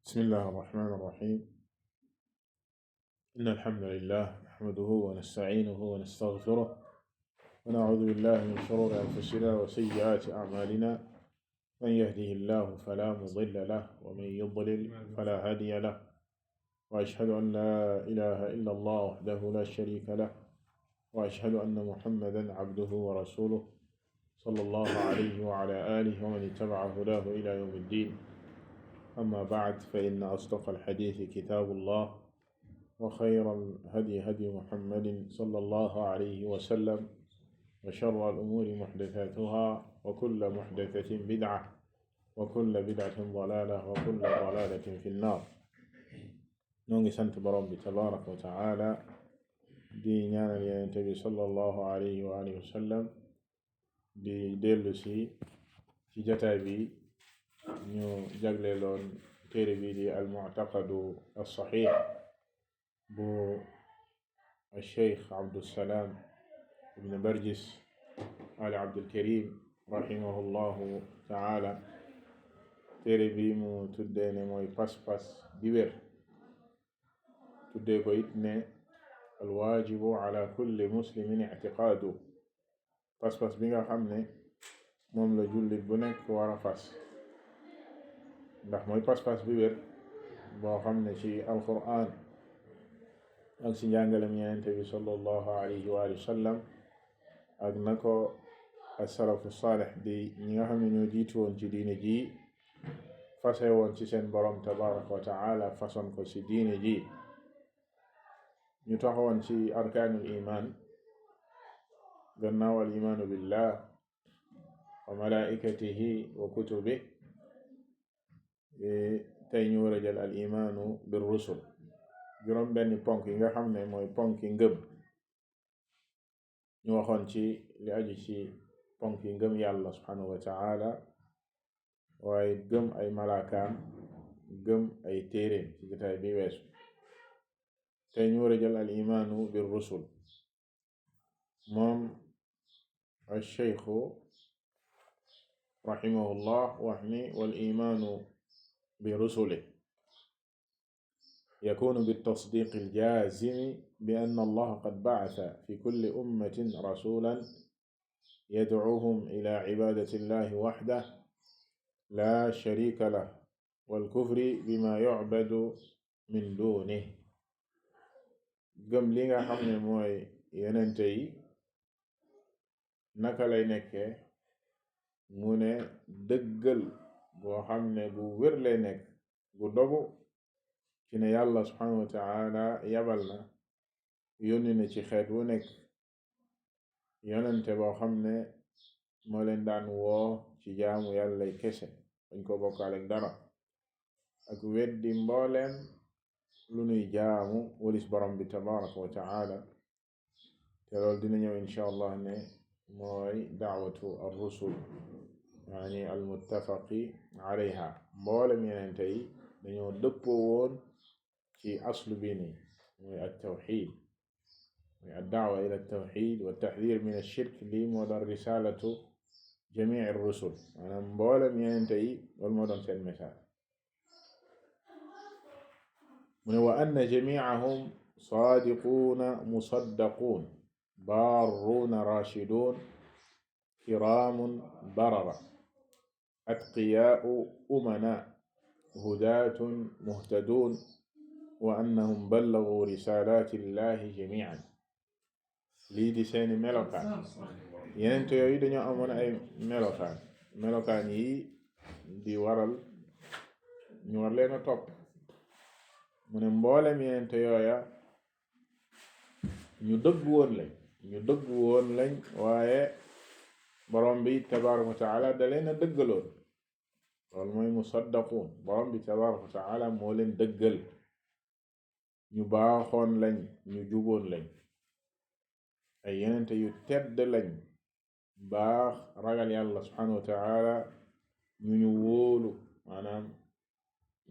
بسم الله الرحمن الرحيم. إن الحمد لله نحمده ونستعينه ونستغفره ونعوذ بالله من شرور أنفسنا وسيئات أعمالنا، من يهده الله فلا مضل له ومن يضلل فلا هادي له، وأشهد أن لا إله إلا الله وحده لا شريك له، وأشهد أن محمدا عبده ورسوله صلى الله عليه وعلى آله ومن اتبع هداه إلى يوم الدين. أما بعد، فإن أصدق الحديث كتاب الله، وخير الهدي هدي محمد صلى الله عليه وسلم، وشر الأمور محدثاتها، وكل محدثة بدعة، وكل بدعة ضلالة، وكل ضلالة في النار. نونغي سانت بروم تبارك وتعالى دي ñaanal Yonent bi sallallahu alayhi wa alihi wa sallam, di dellu si ci jotaay bi ñu jagleeloon téere bi di al-Mu'taqadu as-Sahih bu الشيخ عبد السلام ابن برجس آل عبد الكريم رحمه الله تعالى. téere bi mu tuddee ne mooy pas-pas bi wér, tuddee ko it ne alwaajibu ala kulli muslimin i'tiqaadu, pas-pas bi nga xam ne moom la jullit bu nekk war a fas, ndax mooy pas-pas bi wér boo xam ne ci alquran ak ci njàngalem Yonent bi sallallahu alayhi wa sallam ak na ko as-salafu saalih di ñi nga xam ne ñoo jiitu woon ci diine ji fase woon ci seen borom tabaraka wa taala, façon ko ci diine ji. ñu taxawoon ci arkaanul iman, gannaaw al imaanu billah wa malaikatihi wa kutubih, tey ñu war a jël al imaanu bir rusul, juróom benn ponk yi nga xam ne mooy ponki ngëm. ñu waxoon ci li aju ci ponki ngëm yàlla subhanahu wa taala, waaye gëm ay malaakaam, gëm ay téeréem ci jotaay bi weesu. tey ñu war a jël al imaanu bir rusul. moom al sheikhu rahimahullah wax ni wal imaanu bi rusulih يكون بالتصديق الجازم بأن الله قد بعث في كل أمة رسولا يدعوهم إلى عبادة الله وحده لا شريك له والكفر بما يعبد من دونه. gëm li nga xam ne mooy yonente yi naka lay nekkee, mu ne dëggal boo xam ne bu wér lay nekk, bu dogu ci ne yàlla subhanahu wa taala yabal na, yónni na ci xeet wu nekk yonente boo xam ne moo leen daan woo ci jaamu yàlla kese, dañ ko bokkaale ak dara, ak weddi mbooleem lu nuy jaamu walis borom bi tabaraka wa taala. te loolu dina ñëw insha allah ne mooy daawatu ar-rusul, yaani al-muttafaqi alayha. mboolem yonente yi dañoo dëppoo woon ci aslu bi ni mooy at-tawxid, mooy ad-da'wa ila at-tawxid wa at-tahdhir min ash-shirk. lii moo doon risalatu jamii ar-rusul, maanaam mboolem yonente yi loolu moo doon seen message. mu ne wa anna jami'ahum saadiquuna musaddaquun baarruuna raashiduun kiraamun barara atqiyaa'u umanaa hudaatun muhtaduun wa annahum ballaguu risaalaati llahi jamii'an. lii di seeni melokaan. yeneen yooyu dañoo amoon ay melokaan yi di waral ñu war leen a topp. mu ne mboolem yeneen yooya ñu dëgg woon lañ waaye borom bi tabaaraka wa taala da leen a dëggaloon. loolu mooy musaddaquun, borom bi tabaaraka wa taala moo leen dëggal. ñu baaxoon lañ, ñu juboon lañ, ay yenente yu tedd lañ, baax, ragal yàlla subhanahu wa taala, ñu wóolu, maanaam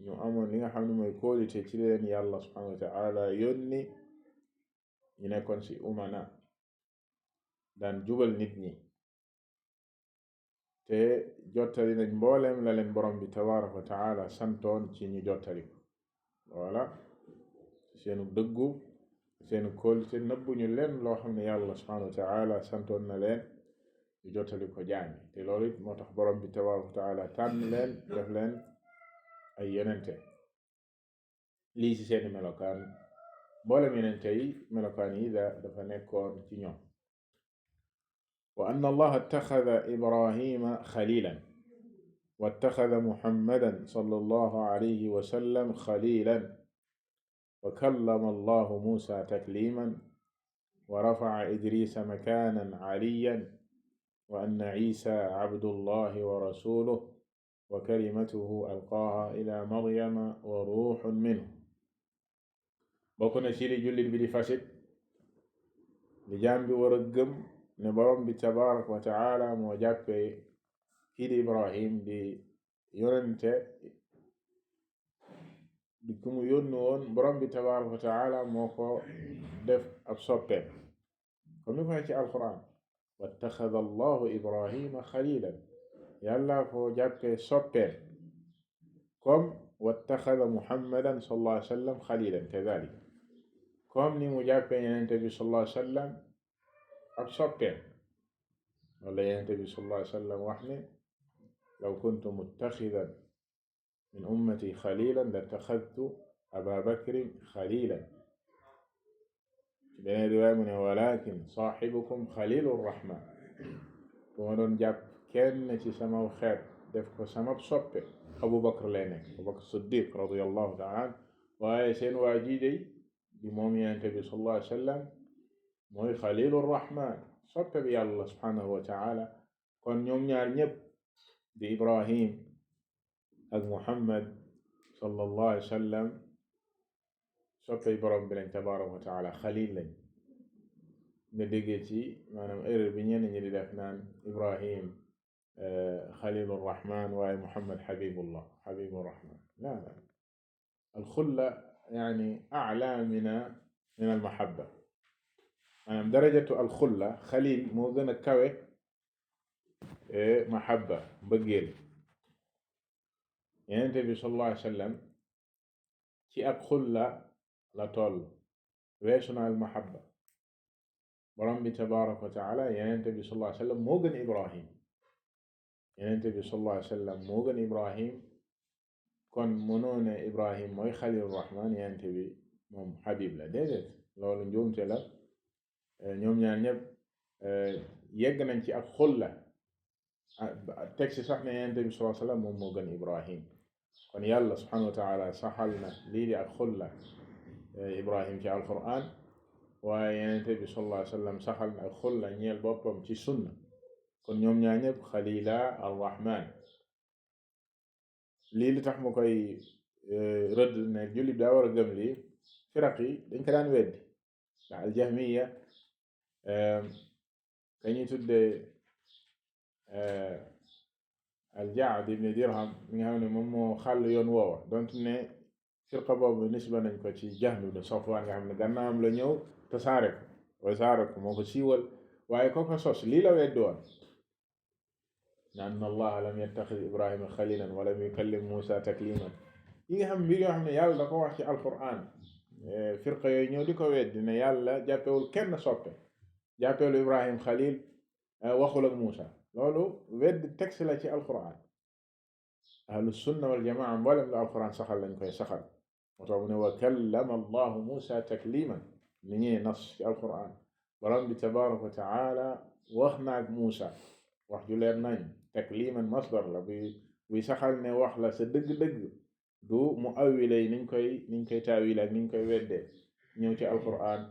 ñu amoon li nga xam ne mooy kóolite ci leen yàlla subhanahu wa taala yónni. ñu nekkoon ci umana, daan jubal nit ñi. te jottali nañ mboolem la leen borom bi tabaraka wa taala santoon ci ñu jottali ko wala seenu dëggu seenu kóolute nëbbuñu leen loo xam ne yàlla subhanahu wa taala santoon na leen ñu jottali ko jaami te loolu it moo tax borom bi tabaraka wa taala tànn leen def leen ay yonente lii ci seeni melokaan mboolem yonente yi melokaan yi dafa nekkoon ci ñoom wa anna allaha ittaxada ibrahima xalilan واتخذ محمدا صلى الله عليه وسلم خليلا وكلم الله موسى تكليما ورفع إدريس مكانا عليا وأن عيسى عبد الله ورسوله وكلمته ألقاها إلى مريم وروح منه بكنا شيري جلد بدي فاسد لجانب ورقم نبرم بتبارك وتعالى موجب kii Ibrahim di yonente di ku mu yónni woon borom bi tabaraka wa taala moo ko def ab soppeem comme ni ko ci alquran wattaxada allahu ibrahima xalilan yàlla ko jàppee soppeem comme wattaxada muhammadan sallallahu alayhi wa sallam xalilan kadalik comme ni mu jàppee yonente bi sallallahu alayhi wa sallam ab soppeem wala yonente bi sallallahu alayhi wa sallam wax ne لو كنت متخذا من أمتي خليلا لاتخذت أبا بكر خليلا بين رواية من ولكن صاحبكم خليل الرحمن ومن جاب كان ci sama xeet def ko sama soppe Abu Bakr lay nekk Abu Bakr Siddiq radiyallahu ta'ala waaye seen waa ji di moom Yonent bi sallallahu alayhi wa sallam mooy Khalilu Rahman soppe bi Yàlla subhanahu wa ta'ala kon ñoom ñaar ñépp di Ibrahim ak Muhammad sallallahu alayhi wa sallam soppey borom bi lañ tabaraka wa taala xalil lañ nga déggee ci maanaam erreur bi ñenn ñi di def naan Ibrahim xalilur rahman waaye Muhammad xabibullah xabibur rahman la la alxulla yani a'la min almahabba maanaam darajatu alxulla xalil moo gën a kawe mahabba mbëggeel Yonent bi sallallahu alayhi wa sallam ci ak xulla la toll weesu na al mahabba borom bi tabaraka wa taala Yonent bi sallallahu alayhi wa sallam moo gën Ibrahim Yonent bi sallallahu alayhi wa sallam moo gën Ibrahim kon mënoo ne Ibrahim mooy xalilu rahman Yonent bi moom xabib la déedéet loolu njuumte la ñoom ñaar ñëpp yegg nañ ci ak xulla teg ci sax ne Yonent bi sallallahu alayhi wa sallam moom moo gën Ibrahim kon yàlla subhanahu wa taala saxal na lii di ak xulla Ibrahim ci alquran waaye Yonent bi sallallahu alayhi wa sallam saxal na ak xulla ñeel boppam ci sunna kon ñoom ñaar ñëpp xalila arrahman lii li tax ma koy rëdd ne jullit daa war a gëm lii firaq yi dañ ko daan weddi ndax aljahmiya dañuy tuddee Al-Ja'd ibn Dirham mi nga xam ne moom moo xàll yoon woowa donc ne firqa boobu nisba nañ ko ci Jahm ibn Safwan nga xam ne gannaawam la ñëw tasaare ko moo ko siiwal waaye ko ko sos lii la weddi woon anna Allaha lam yattaxid Ibrahima xalilan wa lam yukallim Musa takliman yi nga xam mbir yoo xam ne yàlla da ko wax ci alquran firqa yooyu ñëw di ko weddi ne yàlla jàppewul kenn soppe jàppewul Ibrahim xalil waxul ak Musa loolu wedd texte la ci alquran ahlu sunna wal jamaa mboolem la alquran saxal lañ koy saxal moo tax mu ne wa kallama allahu Musa takliman ni ñuy nas ci alquran borom bi tabaraka wa taala wax na ak Musa wax ju leer nañ takliman masdar la buy saxal ne wax la sa dëgg-dëgg du mu awwile yi niñ koy taawil ak niñ koy weddee ñëw ci alquran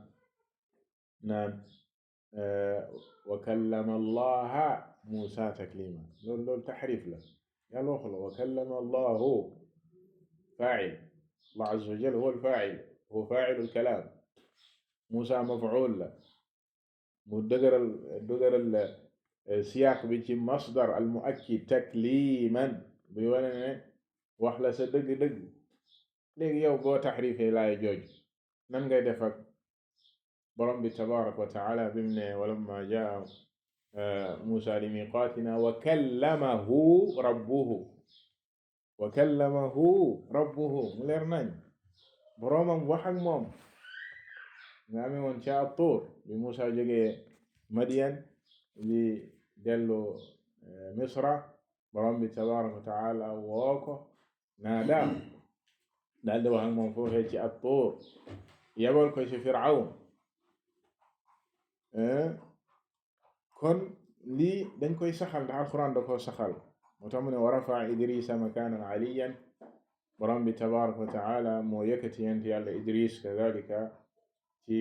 naan wa kallama allaha Musa taklima loolu taxrif la yàlla wax la wa kallama allahu faa'il Allah azza wa jalla huwa al-faa'il huwa faa'ilu al-kalaam Musa maf'uul la mu dëgëral siyaaq bi ci masdar al-mu'akkid takliman bi wane ne wax la sa dëgg-dëgg léegi yow boo taxrifee laay jooj nan ngay def ak borom bi tabaraka wa taala bi mu ne walamma jaa Muusaa li miiqaatinaa wa kallamahu rabbuhu mu leer nañ boroomam wax ak moom nga amee woon ca Tuur bi Muusaa jógee Madiyan li dellu Misra borom bi tabaaraka wa taala woo ko naadaa daal di wax ak moom foofee ci Tuur yebal ko ci Fircawn kon lii dañ koy saxal ndax alquran da ko saxal moo tax mu ne wa rafaa Idrisa makaanan aliyan borom bi tabaaraka wa taala moo yëkkati yonent yàlla Idris kadalika ci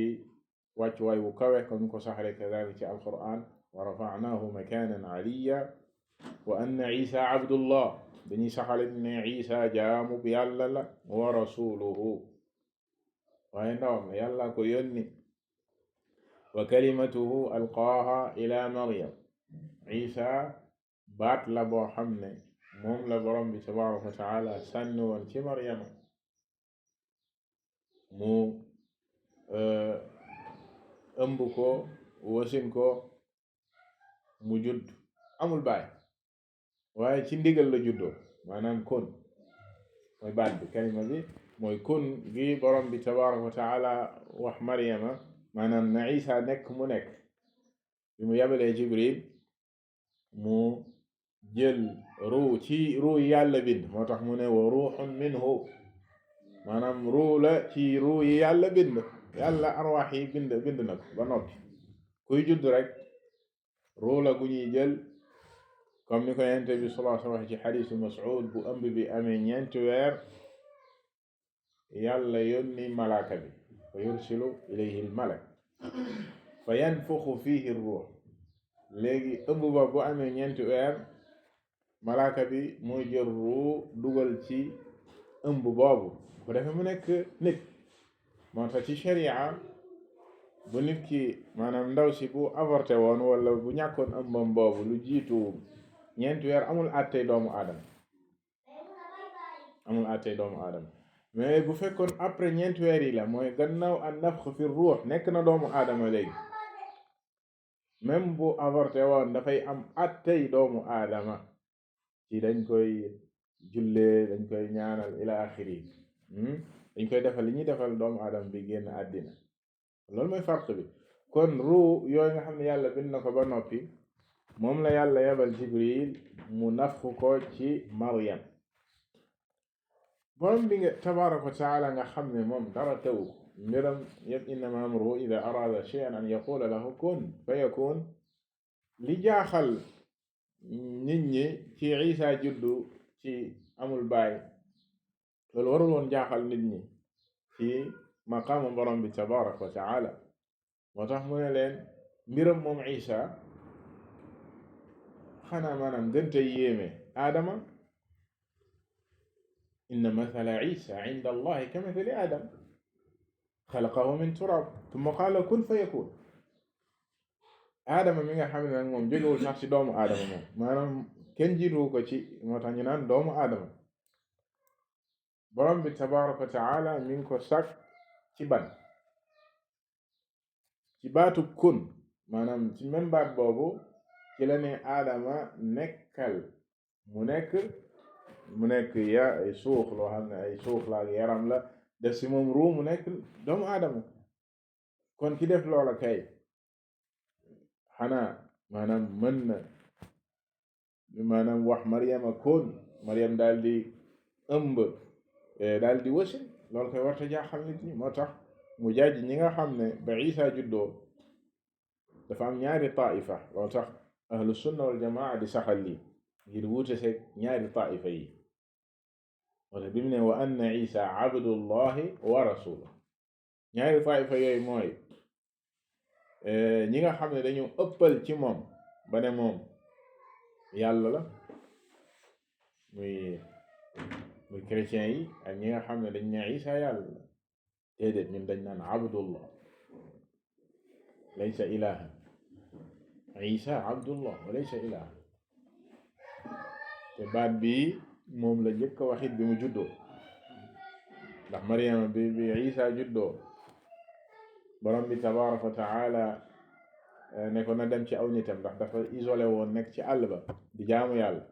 wàccuwaay wu kawe comme ko saxale kadalika ci alquran wa rafa'naahu makaanan aliya wa anna Isa abdullah dañuy saxale ne Isa jaamu bi yàlla la wa rasuluhu waaye ndawam yàlla ko yónni wa kalimatuhu alqaaha ila Maryam Isa baat la boo xam ne moom la borom bi tabaaraka wa taala sànni woon ci Maryama mu ëmb ko wasin ko mu judd amul baay waaye ci ndigal la juddoo maanaam kun mooy baat bi kalima bi mooy kun gi borom bi tabaaraka wa taala wax Maryama maanaam na Isa nekk mu nekk bi mu yabalee Jibril mu jël ruu ci ruu yàlla bind moo tax mu ne wa ruuxun minhu maanaam ruu la ci ruu yi yàlla bind yàlla arwaax yi bind na ko ba noppi kuy judd rek ruu la gu ñuy jël comme ni ko Yonent bi sallallahu alayhi wa sallam ci xadiisu Mas'ud bu ëmb bi amee 4 weer yàlla yónni malaaka bi fa yursilu ilayhi al-malak fa yanfuxu fiihi ar-ruux léegi ëmb ba bu amee 4 weer malaaka bi mooy jël ruu dugal ci ëmb boobu bu defee mu nekk nit moo tax ci sharia bu nit ki maanaam ndaw si bu avorté woon wala bu ñàkkoon ëmbam boobu lu jiitu 4 weer amul àttey doomu aadama mais bu fekkoon après 4 weer yi la mooy gannaaw an nafx fi ruux nekk na doomu aadama léegi même bu avorté woon dafay am àttey doomu aadama ci dañ koy jullee dañ koy ñaanal ila axiri dañ koy defal li ñuy defal doomu aadama bi génn àddina loolu mooy farq bi kon ruu yooyu nga xam ne yàlla bind na ko ba noppi moom la yàlla yebal Jibril mu nafxu ko ci Maryam borom bi nga tabaaraka wa taala nga xam ne moom dara tewu mbiram yëpp innama amruhu ida arada shay'an an yaqula lahu kun fayakun li jaaxal nit ñi ci Isa juddu ci amul baay loolu warul woon jaaxal nit ñi ci maqaamu borom bi tabaaraka wa taala moo tax mu ne leen mbiram moom Isa xanaa maanaam gënte yéeme Adama inna mathala Isa inda Allahi ka mathali Adam xalaqahu min turab tumma qaala kun fayakun Adama mi nga xam ne nag moom jógewul sax ci doomu Adama moom maanaam kenn jiitu ko ci moo tax ñu naan doomu Adama borom bi tabaaraka wa taala mi ngi ko sàkk ci ban ci baatu kun maanaam ci même baat boobu ci la ne Adama nekkal mu nekk ya ay suux loo xam ne ay suux la ak yaram la def si moom ruu mu nekk doomu Adama kon ki def loola kay xanaa maanaam mën na maanaam wax Maryama kon Maryam daal di ëmb daal di wasin loolu koy warta jaaxal nit ñi moo tax mu jaaj ñi nga xam ne ba Isa juddoo dafa am ñaari taifa loolu tax ahlu sunna wal jamaa di saxal lii ngir wuute seeg ñaari taifa yi wala bi mu ne wa anna Isa abdullahi wa rasuluh ñaari taifa yooyu mooy ñi nga xam ne dañu ëppal ci moom ba ne moom yàlla la muy chrétien yi ak ñi nga xam ne dañ ne Isa yàlla la déedéet ñun dañ naan abdullah laysa ilahan Isa abdullah wa laysa ilahan te baat bi moom la njëkk a waxit bi mu juddoo ndax Maryama bi Isa juddoo borom bi tabaaraka wa taala ne ko na dem ci aw nitam ndax dafa isolé woon nekk ci àll ba di jaamu yàlla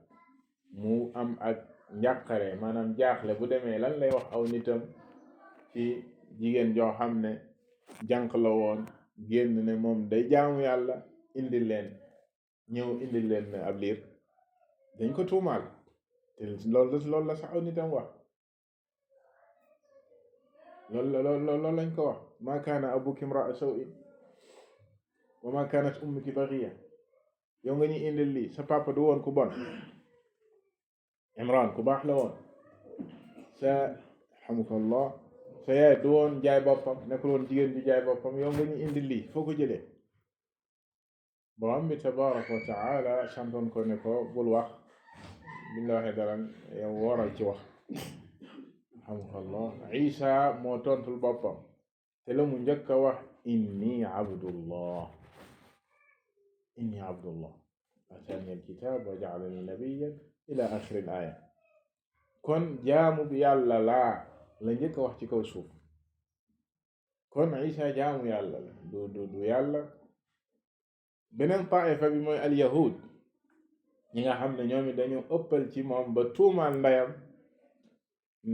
mu am ak njàqare maanaam jaaxle bu demee lan lay wax aw nitam ci jigéen joo xam ne jànq la woon génn ne moom day jaamu yàlla indil leen ab liir dañ ko tuumaal te loolu la sax aw nitam wax loolu lañ ko wax ma kaana abuki imra'a saw'in wa ma kaanat ummuki baghiya yow nga ñuy indil lii sa papa du woon ku bon Imran ku baax la woon sa alhamdulillah sa yaay du woon jaay boppam nekkul woon jigéen bi jaay boppam yow nga ñuy indil lii foo ko jëlee borom bi tabaraka wa taala santoon ko ne ko bul wax biñ la waxee dara yow wooral ci wax alhamdulillah Isa moo tontul boppam te la mu njëkk a wax inni abdullah atani alkitab wa ja'alani nabiyyan ila axiri al-aaya kon jaamu bi yàlla la njëkk a wax ci kaw suuf kon Isa jaamu yàlla la du yàlla beneen taifa bi mooy al yahud ñi nga xam ne ñoom it dañoo ëppal ci moom ba tuumaal ndeyam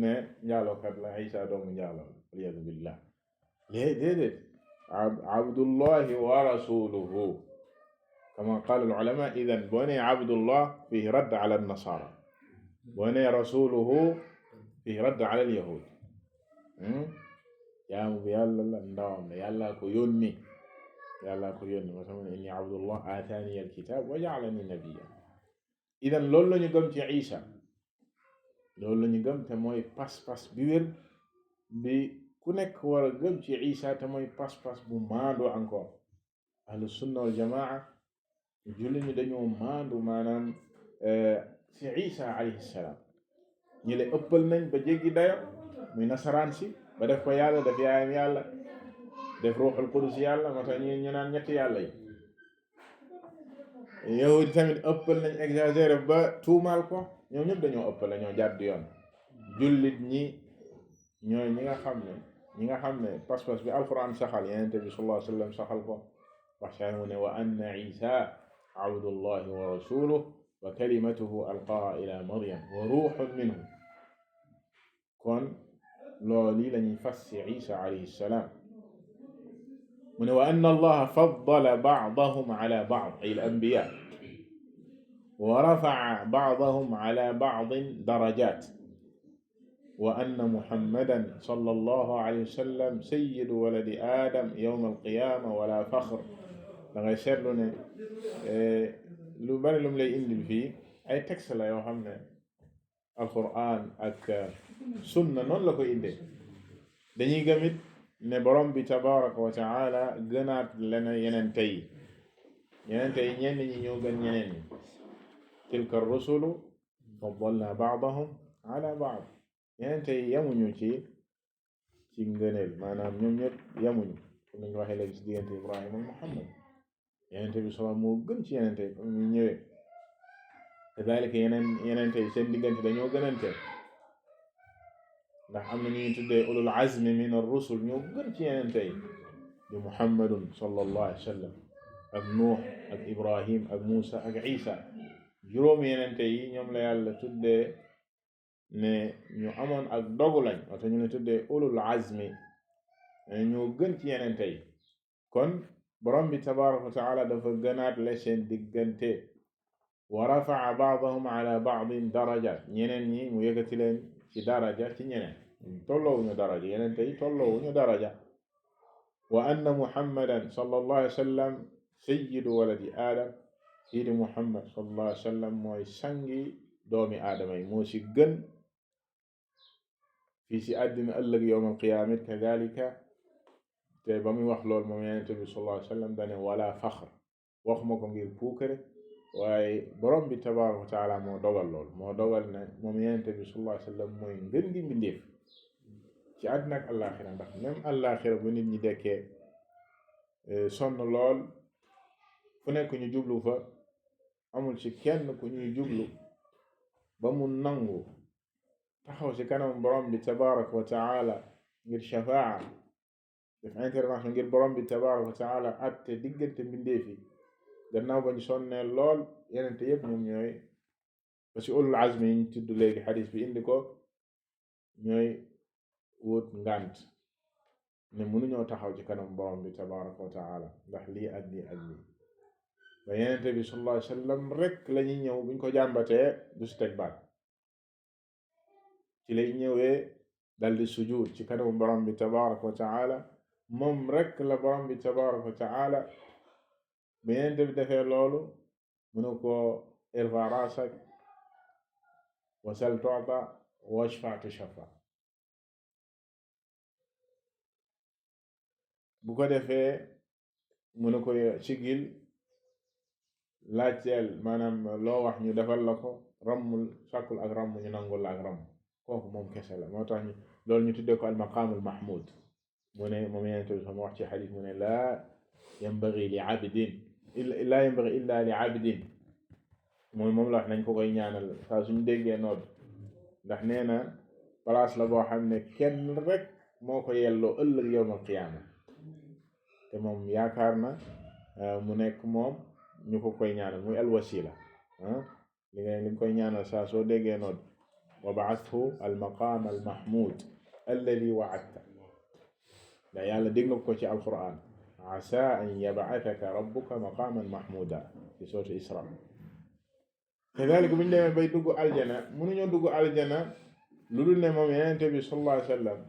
ne njaalookat la Isa doomu njaaloo waliyadu billah déedéet abdullahi wa rasuluhu kama qaala al ulama idan boo nee abdullah fihi radd ala an nasara boo nee rasuluhu fihi radd ala al yahud jaamu bi yàlla la ndawam la yàlla ko yónni moo tax mu ne inni abdullah aataani alkitab wa ja'alani nabiyyan idan loolu la ñu gëm ci Isa loolu la ñu gëm te mooy pas-pas bi wér bi ku nekk war a gëm ci Isa te mooy pas-pas bu maandu encore ahlu sunna wal jamaa julli ñu dañoo maandu maanaam ci Isa alayhi salaam ñi le ëppal nañ ba jéggi dayo muy nasaraan si ba def ko yàlla def yaayam yàlla def ruuxul qudus yàlla moo tax ñu naan ñetti yàlla yi yahudi tamit ëppal nañ exagéré ba tuumaal ko ñoom ñëpp dañoo ëppal ñoo jàdd yoon jullit ñi ñooy ñi nga xam ne pas-pas bi alquran saxal Yonent bi sallallahu alayhi wa sallam saxal ko wax mu ne wa anna Isa abdullahi wa rasuluhu wa kalimatuhu alqaaha ila Maryam wa ruuhun minhu kon loolu yi lañuy fas ci Isa alayhi salaam mu ne wa anna allaha faddala ba'dahum ala ba'd ay al-anbiya wa rafa'a ba'dahum ala ba'din darajat wa anna muhammadan sallallahu alayhi wa sallam sayyidu waladi adam yawm al-qiyama wala faxr da ngay seetlu ne lu bari lu mu lay indil fii ay texte la yoo xam ne alquran ak sunna noonu la ko indee dañuy gëmit ne borom bi tabaraka wa taala gënaat lena yenente yi ñenn ñi ñoo gën ñeneen ñi tilka rusulu faddalna ba'dahum ala ba'd yenente yi yamuñu ci ngëneel maanaam ñoom ñëpp yamuñu comme nañu waxee léegi ci diggante Ibrahima ak Muhammad yenente bi sala moo gën ci yenente yi comme ñu ñëwee kadalika yenente yi seen diggante dañoo gënante ndax am na ñuy tuddee ulul azmi min ar-rusul ñoo gën ci yenente yi di Muhammadun sallallahu alayhi wa sallam ak Nuux ak Ibrahim ak Muusa ak Isa juróomi yenente yi ñoom la yàlla tuddee ne ñu amoon ak dogu lañ wata ñu ne tuddee ulul azmi ñoo gën ci yenente yi kon borom bi tabaraka wa taala dafa gënaat la seen diggante wa rafa'a ba'dahum ala ba'din darajat ñeneen ñi mu yëkkati leen ci daraja ci ñeneen tolloowuñu daraja yenente yi tolloowuñu daraja wa anna muhammadan sallallahu alayhi wa sallam sayyidu waladi aadam kii di muhammad sallallahu alayhi wa sallam mooy sangi doomi aadama yi moo ci gën fii ci àddina ëllëg yawmal qiyaamah kadhalika te ba muy wax lool moom yenente bi sallallahu alayhi wa sallam dane wala faxr waxuma ko ngir puukare waaye borom bi tabaraka wa taala moo dogal lool moo dogal ne moom yenente bi sallallahu alayhi wa sallam mooy ngën gi mbindeef ci àddina ak àllaaxira ndax même àllaaxira bu nit ñi dekkee sonn lool fu nekk ñu jublu fa amul ci kenn ku ñuy jublu ba mu nangu taxaw ci kanam borom bi tabaraka wa taala ngir shafaa def intervention ngir borom bi tabaraka wa taala atte diggante mbindee fi gannaaw ba ñu sonnee lool yenente yëpp ñoom ñooy ba ci ulul azmi yi ñu tudd léegi xadis bi indi ko ñooy wut ngant ne mënuñoo taxaw ci kanam borom bi tabaraka wa taala ndax lii ak lii ak lii ba yenente bi sallallahu alayhi wa sallam rek la ñuy ñëw buñ ko jàmbatee du si teg baat ci lay ñëwee daldi sujud ci kanamu borom bi tabaraka wa taala moom rek la borom bi tabaraka wa taala ba yenente bi defee loolu mënu ko irfa rasak wasal tu'ta washfa tushaffa bu ko defee mënu ko sigil laajteel maanaam loo wax ñu defal la ko rammul sàkkul ak ramm ñu nangul la ak ramm kooku moom kese la moo tax loolu ñu tuddee ko al maqaamul mahmud mu ne moom yenente bi sama wax ci xadis mu ne laa yambagi li abdin laa yambagi illa li abdin moom la wax nañ ko koy ñaanal saa suñu déggee nodd ndax nee na place la boo xam ne kenn rek moo ko yelloo ëllëg yawmal qiyaama te moom yaakaar na mu nekk moom ñu ko koy ñaanal muy al wasila li nga koy ñaanal saa soo déggee nodd wa ba'athu al maqaam al mahmud alladi wa'adta da yàlla dégg na ko ci alquran asa an yab'athaka rabbuka maqaaman mahmuda ci sourate Isra kadalik bu ñu demee bay dugg aljana mënuñoo dugg aljana lu dul ne moom yenente bi sallallahu alayhi wa sallam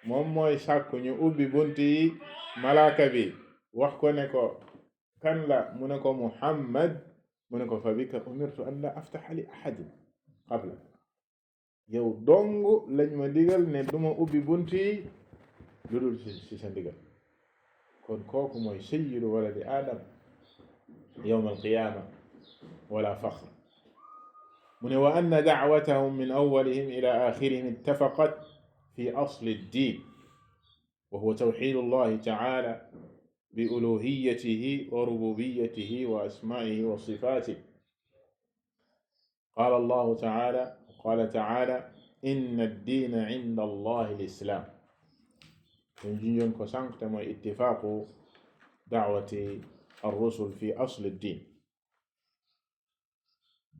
moom mooy sàkku ñu ubbi bunti yi malaaka bi wax ko ne ko kan la mu ne ko Muhammad mu ne ko fa bika umirtu an la aftaha li ahadin qabla yow dong lañ ma digal ne duma ubbi bunti yi lu dul ci sa ndigal kon kooku mooy sayyidu waladi aadam yawm alqiyaama wala faxr mu ne wa anna da'watahum min awwalihim ila axirihim ittafaqat fi asli ddin wa huwa tawxiidu llahi taala bi uluhiyatihi wa rububiyatihi wa asmaihi wa sifaatihi qaala allahu taala qaala taala inna ddiina inda allahi lislaam ñu junjoon ko sànq te mooy ittifaaqu da'wati ar-rusul fi asli ddin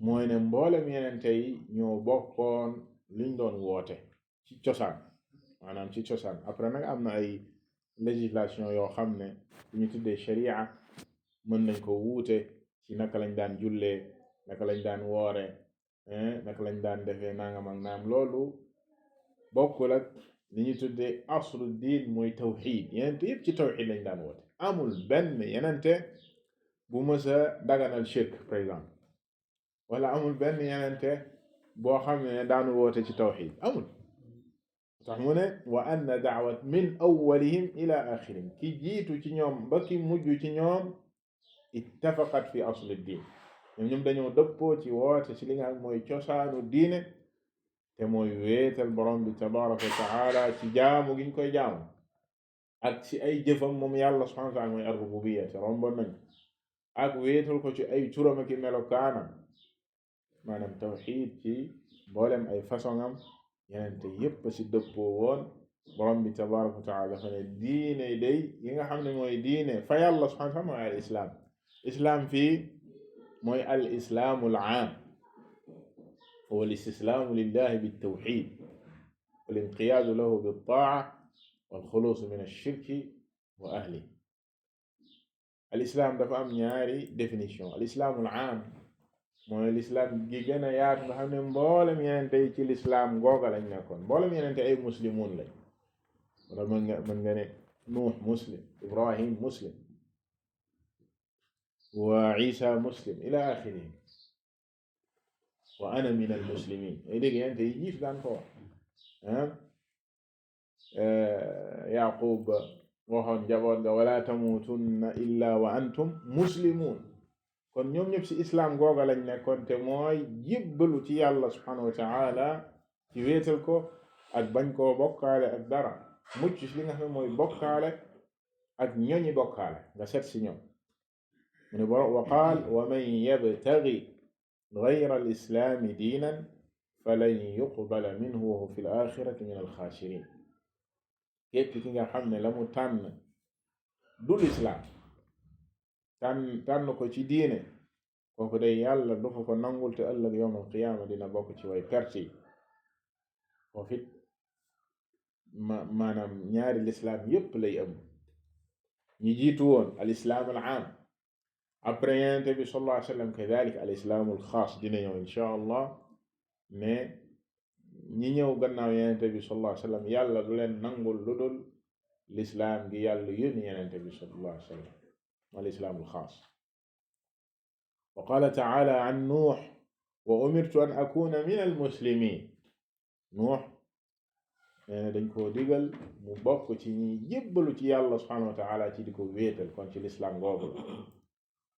mooy ne mboolem yenente yi ñoo bokkoon liñ doon woote ci cosaan maanaam ci cosaan après nag am na ay législation yoo xam ne ñu tuddee sharia mën nañ ko wuute ci naka lañ daan jullee naka lañ daan woore naka lañ daan defee nangam ak naam loolu bokkul ak li ñu tuddee aslu diin mooy tawxid yenente yëpp ci tawxid lañ daan woote amul benn yenente bu mës a daganal shirk par exemple wala amul benn yenente boo xam ne daanu woote ci tawxid amul tax mu ne wa anna da'wat min awwalihim ila axirihim ki jiitu ci ñoom ba ki mujj ci ñoom ittafaqat fi asli diin ñoom dañoo dëppoo ci woote ci li nga xam mooy cosaanu diine te mooy wéetal borom bi tabaraka wa taala ci jaamu giñ koy jaamu ak ci ay jëfam moom yàlla subhanahu wa taala mooy ar-rububiyya te romboon nañ ak wéetal ko ci ay turam ak melokaanam maanaam tawxiid ci mboolem ay façonam yenente yépp ci dëppoo woon borom bi tabaraka wa taala dafa ne diine day yi nga xam ne mooy diine fa yàlla subhanahu wa taala mooy al islaam islaam fii mooy al islaamu al aam huwa al istislaamu lillahi bittawxiid wal inqiyaadu lahu bittaa'a wal xuluusu min ash-shirki wa ahlihi al islaam dafa am ñaari définition al islaamu al aam mooy lislaam gi gën a yaatu nga xam ne mboolem yenente yi ci lislaam googa lañ nekkoon mboolem yenente ay muslimun lañ wala mën nga ne nuux muslim ibrahim muslim wa isa muslim ila axiri wa ana min al muslimin ay dégg yenente yi jiif daan ko wax yaqub waxoon njaboot ga wala tamutunna illa wa antum muslimun kon ñoom ñëpp ci islam googa lañ nekkoon te mooy jébbalu ci yàlla subhanahu wa ta'ala ci wéetal ko ak bañ koo bokkaale ak dara mucc ci li nga xam ne mooy bokkaale ak ñoñi bokkaale nga set ci ñoom mu ne wa qaal wa man yabtaghi ghayra al-islami diinan falan yuqbala minhu wa huwa fi al-akhirati min al-khasirin képp ki nga xam ne la mu tànn du lislaam tànn ko ci diine kooku day yàlla du ko nangul te ëllëg yawmal qiyaama dina bokk ci way perte yi foofu it maanaam ñaari lislaam yépp lay ëmb ñi jiitu woon al islaam al aam après yonent bi sallallahu alayhi wa sallam kadalik al islaam al xaas dina ñëw insha allah mais ñi ñëw gannaaw yonent bi sallallahu alayhi wa sallam yàlla du leen nangul lu dul lislaam gi yàlla yónni yonent bi sallallahu alayhi wa sallam al islaam al xaas wa qaala taala an nuux wa umirtu an akuna min al muslimin nuux nee na dañ koo digal mu bokk ci ñi jébbalu ci yàlla subhanahu wa taala ci di ko wéetal kon ci lislaam googu la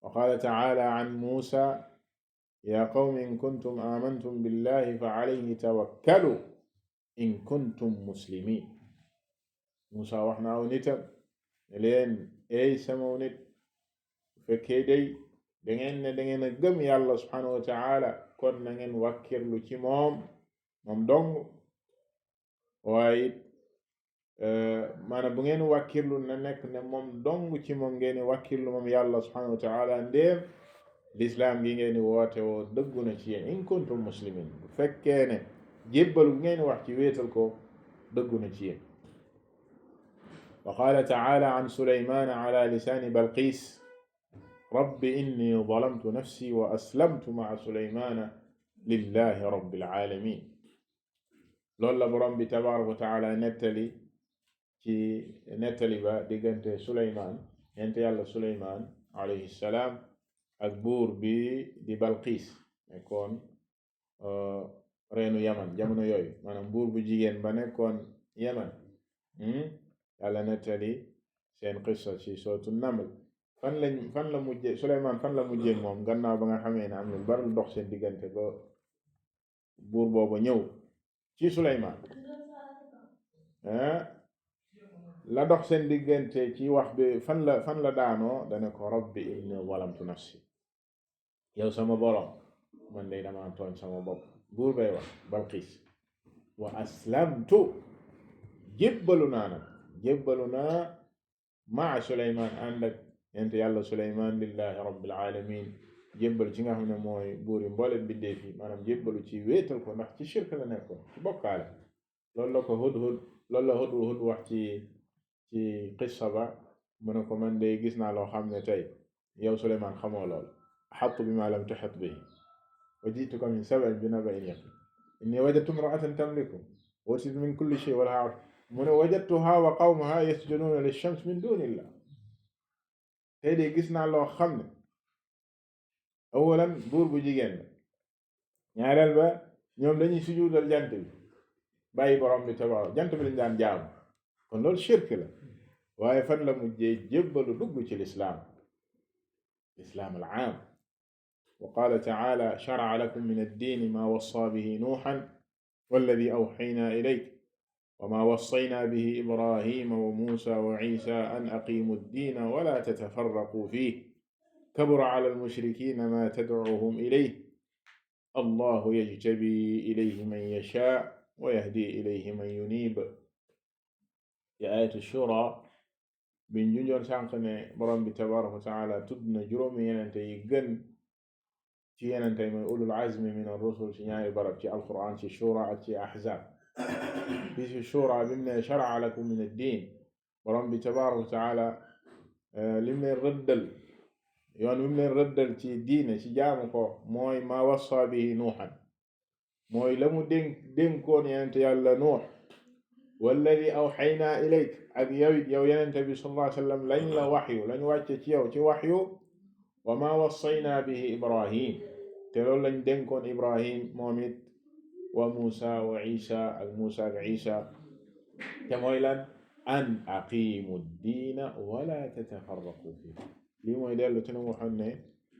wa qaala taala an muusa ya qawmi in kuntum amantum billahi fa alayhi tawakkalu in kuntum muslimin muusa wax na aw nitam ne leen ey samaw nit fekkee day dangeen a gëm yàlla subhanahu wa taala kon na ngeen wàkkirlu ci moom dong waaye maanaam bu ngeen wàkkirlu na nekk ne moom dong ci moom ngeen wàkkirlu moom yàlla subhanahu wa taala ndéem lislaam gi ngeen woote woo dëggu na ci yéen in kuntum muslimin bu fekkee ne jébbalu ngeen wax ci wéetal ko dëggu na ci yéen wa qaala taala an suleymaan ala lisaani balqiis rabbi inni zalamtu nafsi wa aslamtu maa suleymaana lillahi rabbil alamin loolu la borom bi tabaaraka wa taala nettali ba diggante Suleymaan yonent yàlla Suleymaan alayhi salaam ak buur bi di Balqiis nekkoon reenu Yaman jamono yooyu maanaam buur bu jigéen ba nekkoon Yaman yàlla nettali seen qissa ci sootu Naml fan la mujje Suleymaan fan la mujje moom gannaaw ba nga xamee ne am na bari dox seen diggante ba buur boobu ñëw ci Suleymaan la dox seen diggante ci wax bi fan la daanoo dana ko rabbi inni zalamtu nafsi yow sama borom man day dama tooñ sama bopp buur bay wax Balqiis wa aslamtu jébbalu naa maa Suleymaan ànd ak yonent yàlla Suleymaan lillahi rabbil alamin jébbal ci nga xam ne mooy buuri mbooleem bindéef yi maanaam jébbalu ci wéetal ko ndax ci shirk la nekkoon ci bokkaale loolu la Hudhud wax ci qissa ba mu ne ko man de gis naa loo xam ne tey yow Suleymaan xamoo lool ahattu bimaa lam tuhit bihi wa ji'tuka min sab'in bi naba'in yaqiin inni wajadtu imra'atan tamliku wa utiitu min kulli shay'in wa lahaa mu ne wajadtuhaa wa qawmahaa yasjuduuna lish-shamsi min duunillah tey de gis naa loo xam ne awalan buur bu jigéen la ñaareel ba ñoom dañuy sujudal jant bi bàyyi borom bi tabaaraka jant bi lañ daan jaamu kon loolu shirk la waaye fan la mujjee jébbalu dugg ci lislaam al-aam wa qaala ta'aala shara'a lakum min ad-diini maa wassaa bihi nuuhan walladhii awhaynaa ilayka wa maa wassaynaa bihi ibraahiima wa muusaa wa ciisaa an aqiimuu ad-diina wa laa tatafarraquu fiihi kabura ala al-mushrikiina maa tad'uuhum ilayhi allahu yajtabii ilayhi man yashaa wa yahdii ilayhi man yuniib ci aayatu Shuuraa biñ junjoon sànq ne borom bi tabaaraka wa ta'aala tudd na juróomi yenente yi gën ci yenente mooy ulul azmi min ar-rusul ci ñaari barab ci alquran ci Shuuraa ak ci Ahzaab bi ci Shuuraa bim ne shara'a lakum min ad-diin borom bi tabaaraka wa ta'aala lim leen rëddal yoon wi mu leen rëddal ci diine ci jaamu ko mooy maa wassa bihi nuuhan mooy la mu dénkoon yenente yàlla Nuux walladi awxaynaa ilayk ak yow yenente bi sallallahu alayhi wa sallam lañ la waxyu lañ wàcce ci yow ci waxyu wa maa wassaynaa bihi Ibrahim te loolu lañ dénkoon Ibrahim moom it wa Muusa wa Isa ak Muusa ak Isa te mooy lan an aqiimu ddiina wala tatafarraqu fiihi lii mooy dellu ci nu mu waxoon ne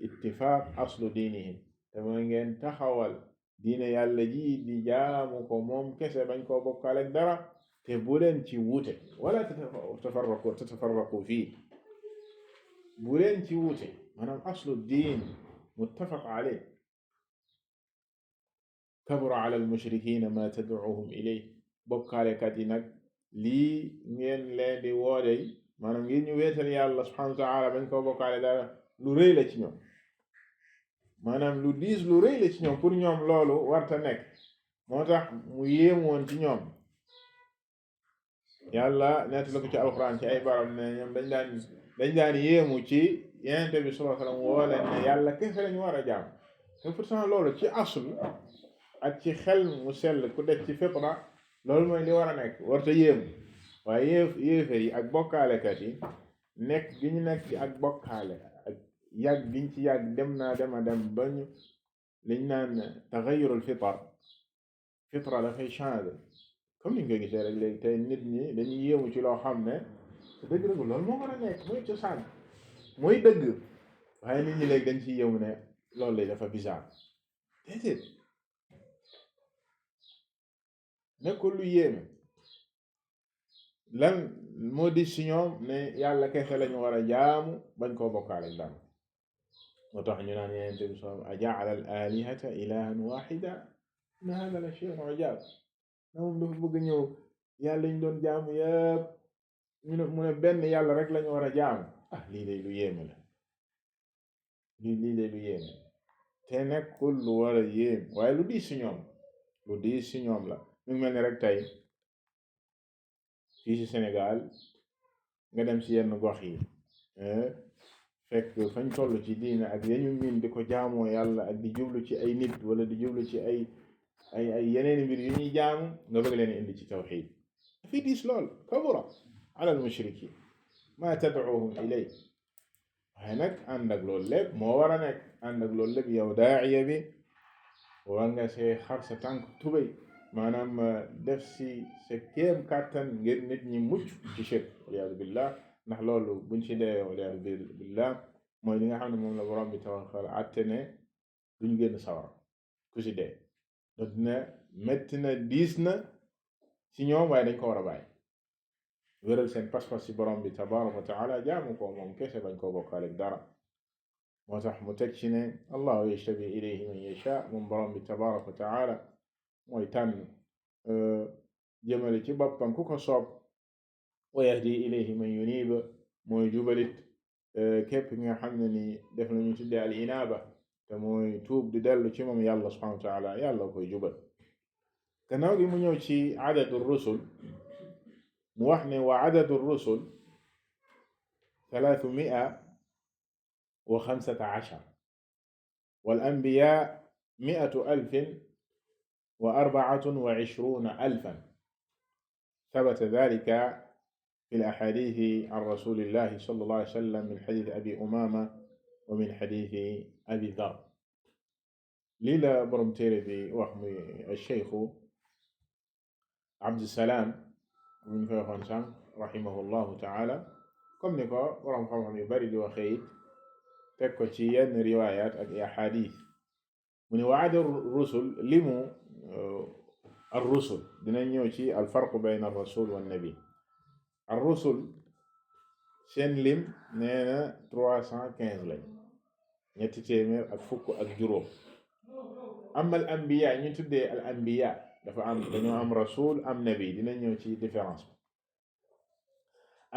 ittifaaq aslu diinihim te mooy ngeen taxawal diine yàlla ji di jaamu ko moom kese bañ koo bokkaale ak dara te bu leen ci wuute wala tatafarraqu fii bu leen ci wuute maanaam aslu diin muttafaq alayh kabura ala al-mushrikiina ma tad'uuhum ilayhi bokkaalekat yi nag lii ngeen leen di woodey maanaam ngir ñu wéetal yàlla subhanahu wa taala bañ koo bokkaale dara lu rëy la ci ñoom maanaam lu diis lu rëy la ci ñoom pour ñoom loolu warta nekk moo tax mu yéemoon ci ñoom yàlla nett la ko ci alxuraan ci ay baram ne ñoom dañ daan yéemu ci yenente bi sallallahu alayhi wasallam woo leen ne yàlla kese lañu war a jaam te pourtant loolu ci asl ak ci xel mu sell ku def ci fitra loolu mooy li war a nekk warta yéemu waaye yéefar yi ak bokkaalekat yi nekk gi ñu nekk ci ak bokkaale ak yàgg giñ ci yàgg dem ba ñu liñ naan taxayurul fitra dafay changer comme niñ ko gisee rek léegi tey nit ñi dañuy yéemu ci loo xam ne dëgg-dëgg loolu moo war a nekk mooy cosaan mooy dëgg waaye nit ñi léegi dañ ci yéemu ne loolu lay dafa bizarre déedéet nekkul lu yéeme lan moo di si ñoom ne yàlla kese lañu war a jaamu bañ koo bokkaale ak dara moo tax ñu naan yenente bi sallam ajaala al alihata ilahan waxida inna hada la shay'un ujaab na moom dafa bëgg ñëw yàlla ñu doon jaamu yëpp mu ne benn yàlla rek lañu war a jaamu lii day lu yéeme la lii day lu yéeme te nekkul lu war a yéem waaye lu diis si ñoom la mu ngi mel ni rek tey fii ci Sénégal nga dem ci yenn gox yi fekk fañ toll ci diina ak yañu min di ko jaamoo yàlla ak di jublu ci ay nit wala di jublu ci ay yeneen mbir yu ñuy jaamu nga bëgg leen indi ci tawxiid dafay diis lool kabura ala al mushrikin ma tad'uhum ilay waaye nag ànd ak loolu lépp moo war a nekk ànd ak loolu lépp yow daa'iya bi war nga see xar sa tànk tubay maanaam def si sa kéem kàttan ngir nit ñi mucc ci shirk waliyaadu billah ndax loolu buñ ci dee waliyaadu billah mooy li nga xam ne moom la borom bi tabaraka wa taala àtte ne duñ génn sawar ku si dee dina metti na diis na ci ñoom waaye dañ ko war a bàyyi wéral seen pas-pas ci borom bi tabaraka wa taala jaamu ko moom kese bañ koo bokkaale ak dara moo tax mu teg ci ne allahu yajtabi ilayhi man yasha moom borom bi tabaraka wa taala mooy tànn jëmale ci boppam ku ko soob wa yahdi ilayhi man yunib mooy jubalit képp nga xam ne ni def nañu tuddee al inaaba te mooy tuub di dellu ci moom yàlla subhanahu wa taala yàlla koy jubal gannaaw gi mu ñëw ci adadu rusul mu wax ne wa adadu rusul 315 wal anbiya 124 ألفا ثبت ذلك في الأحاديث عن رسول الله صلى الله عليه وسلم من حديث أبي أمامة ومن حديث أبي ذر ليلة برمتيري بي وحمي الشيخ عبد السلام من فيخونسان رحمه الله تعالى كم نكو ورم خمهم برد وخيت تكوشيا روايات أحاديث من وعد الرسل لمو الرسل dinañ ñëw ci alfarqu bayna ar-rasul wa an-nabi ar-rusul seen lim nee na 315 lañ ñetti téeméer ak fukk ak juróom amma al anbiya ñu tuddee al anbiya dafa am dañoo am rasul am nabi dinañ ñëw ci différence bi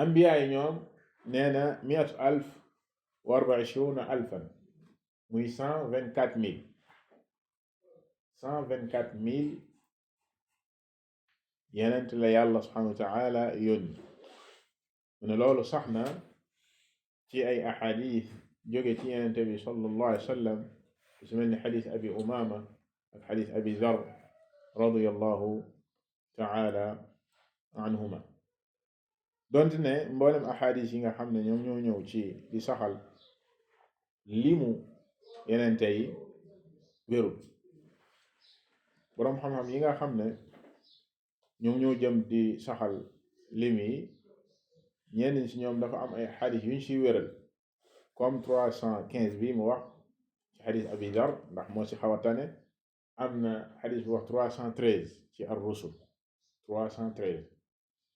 anbiya yi ñoom nee na 124,000 muy 124,000 yenent la yàlla subhanahu wa ta'ala yónni mu ne loolu sax na ci ay ahadith jóge ci yenente bi sallallahu alayhi wa sallam su mel ni xadis abi umama ak xadis abi dhar radiyallahu ta'ala anhuma donte ne mboolem ahadith yi nga xam ne ñoom ñoo ñëw ci di saxal limu yenente yi wérul boroom xam-xam yi nga xam ne ñoom ñoo jëm di saxal lim yi ñenn ci ñoom dafa am ay xadis yuñ ci wéral comme 315 bi mu wax ci xadis abi dar ndax moo ci xaw a tane am na xadis bu wax 313 ci ar rusul 313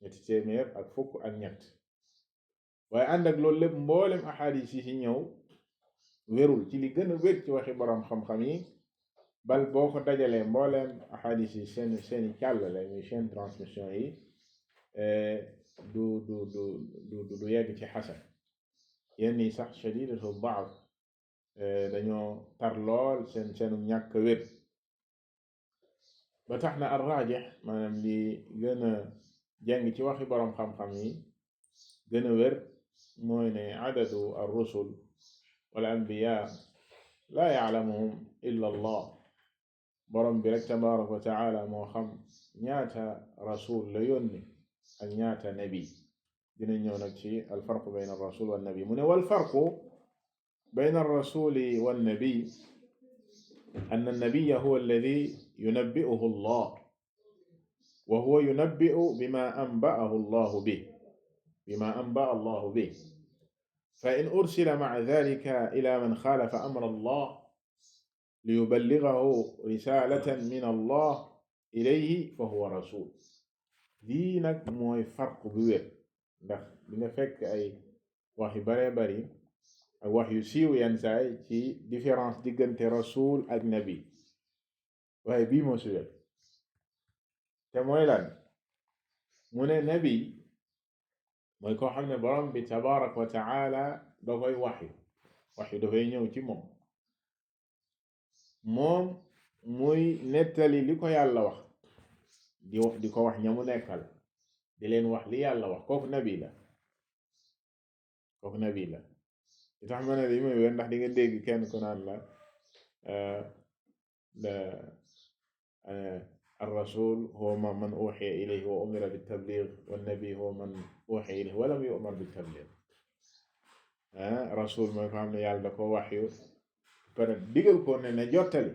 ñetti téeméer ak fukk ak ñett waaye ànd ak loolu lépp mboolem ahadis yi ci ñëw wérul ci li gën a wér ci waxi boroom xam-xam yi bal boo ko dajalee mbooleem ahadis yi seeni càllale muy seen transmission yi du yegg ci xasan yenn yi sax shadidatu daaf dañoo tar lool seenu ñàkk wér ba tax na ar raajix maanaam li gën a jàng ci waxi boroom xam-xam yi gën a wér mooy ne adadu ar rusul wal anbiya laa ya'lamuhum illa allah boroom bi rek tabaraka wa taala moo xam ñaata rasul la yónni ak ñaata nabi dina ñëw nag ci al farqu bayna ar rasul wan nabi mu ne wal farqu bayna ar rasuli wan nabi أن النبي هو الذي ينبئه الله وهو ينبئ بما أنبأه الله به فإن أرسل مع ذلك إلى من خالف أمر الله ليبلغه رسالة من الله إليه فهو رسول lii nag mooy farq bu wér ndax di nga fekk ay wax yu bare bari ak wax yu siiw yenn saay ci différence diggante rasul ak nabi waaye bii moo si wér te mooy lan mu ne nabi mooy koo xam ne borom bi tabaraka wa taala da koy waxyu dafay ñëw ci moom muy nettali li ko yàlla wax di ko wax ñamu nekkal di leen wax li yàlla wax kooku nabi la li tax ma ne li muy wér ndax di nga dégg kenn ku naan la الرسول هو من أوحي إليه وأمر بالتبليغ والنبي هو من أوحي إليه ولم يؤمر بالتبليغ rasul mooy ko xam ne yàlla da ko waxyu pare digal ko ne na jottali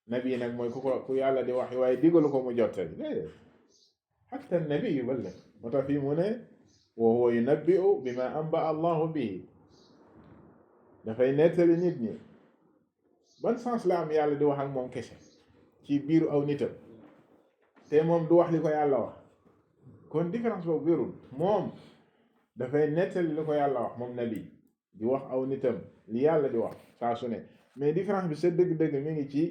nabi nag mooy ku yàlla di waxyu waaye digalu ko mu jottali déedéet hatta nabi yuballigh moo tax fii mu ne wa huwa yunabbi'u bima anba'a Allahu bihi dafay nettali nit ñi ban sens la am yàlla di wax ak moom kese ci biiru aw nitam te moom du wax li ko yàlla wax kon différence boobu wérul moom dafay nettali li ko yàlla wax moom nabi di wax aw nitam li yàlla di wax saa su ne mais différence bi sa dëgg-dëgg mi ngi ci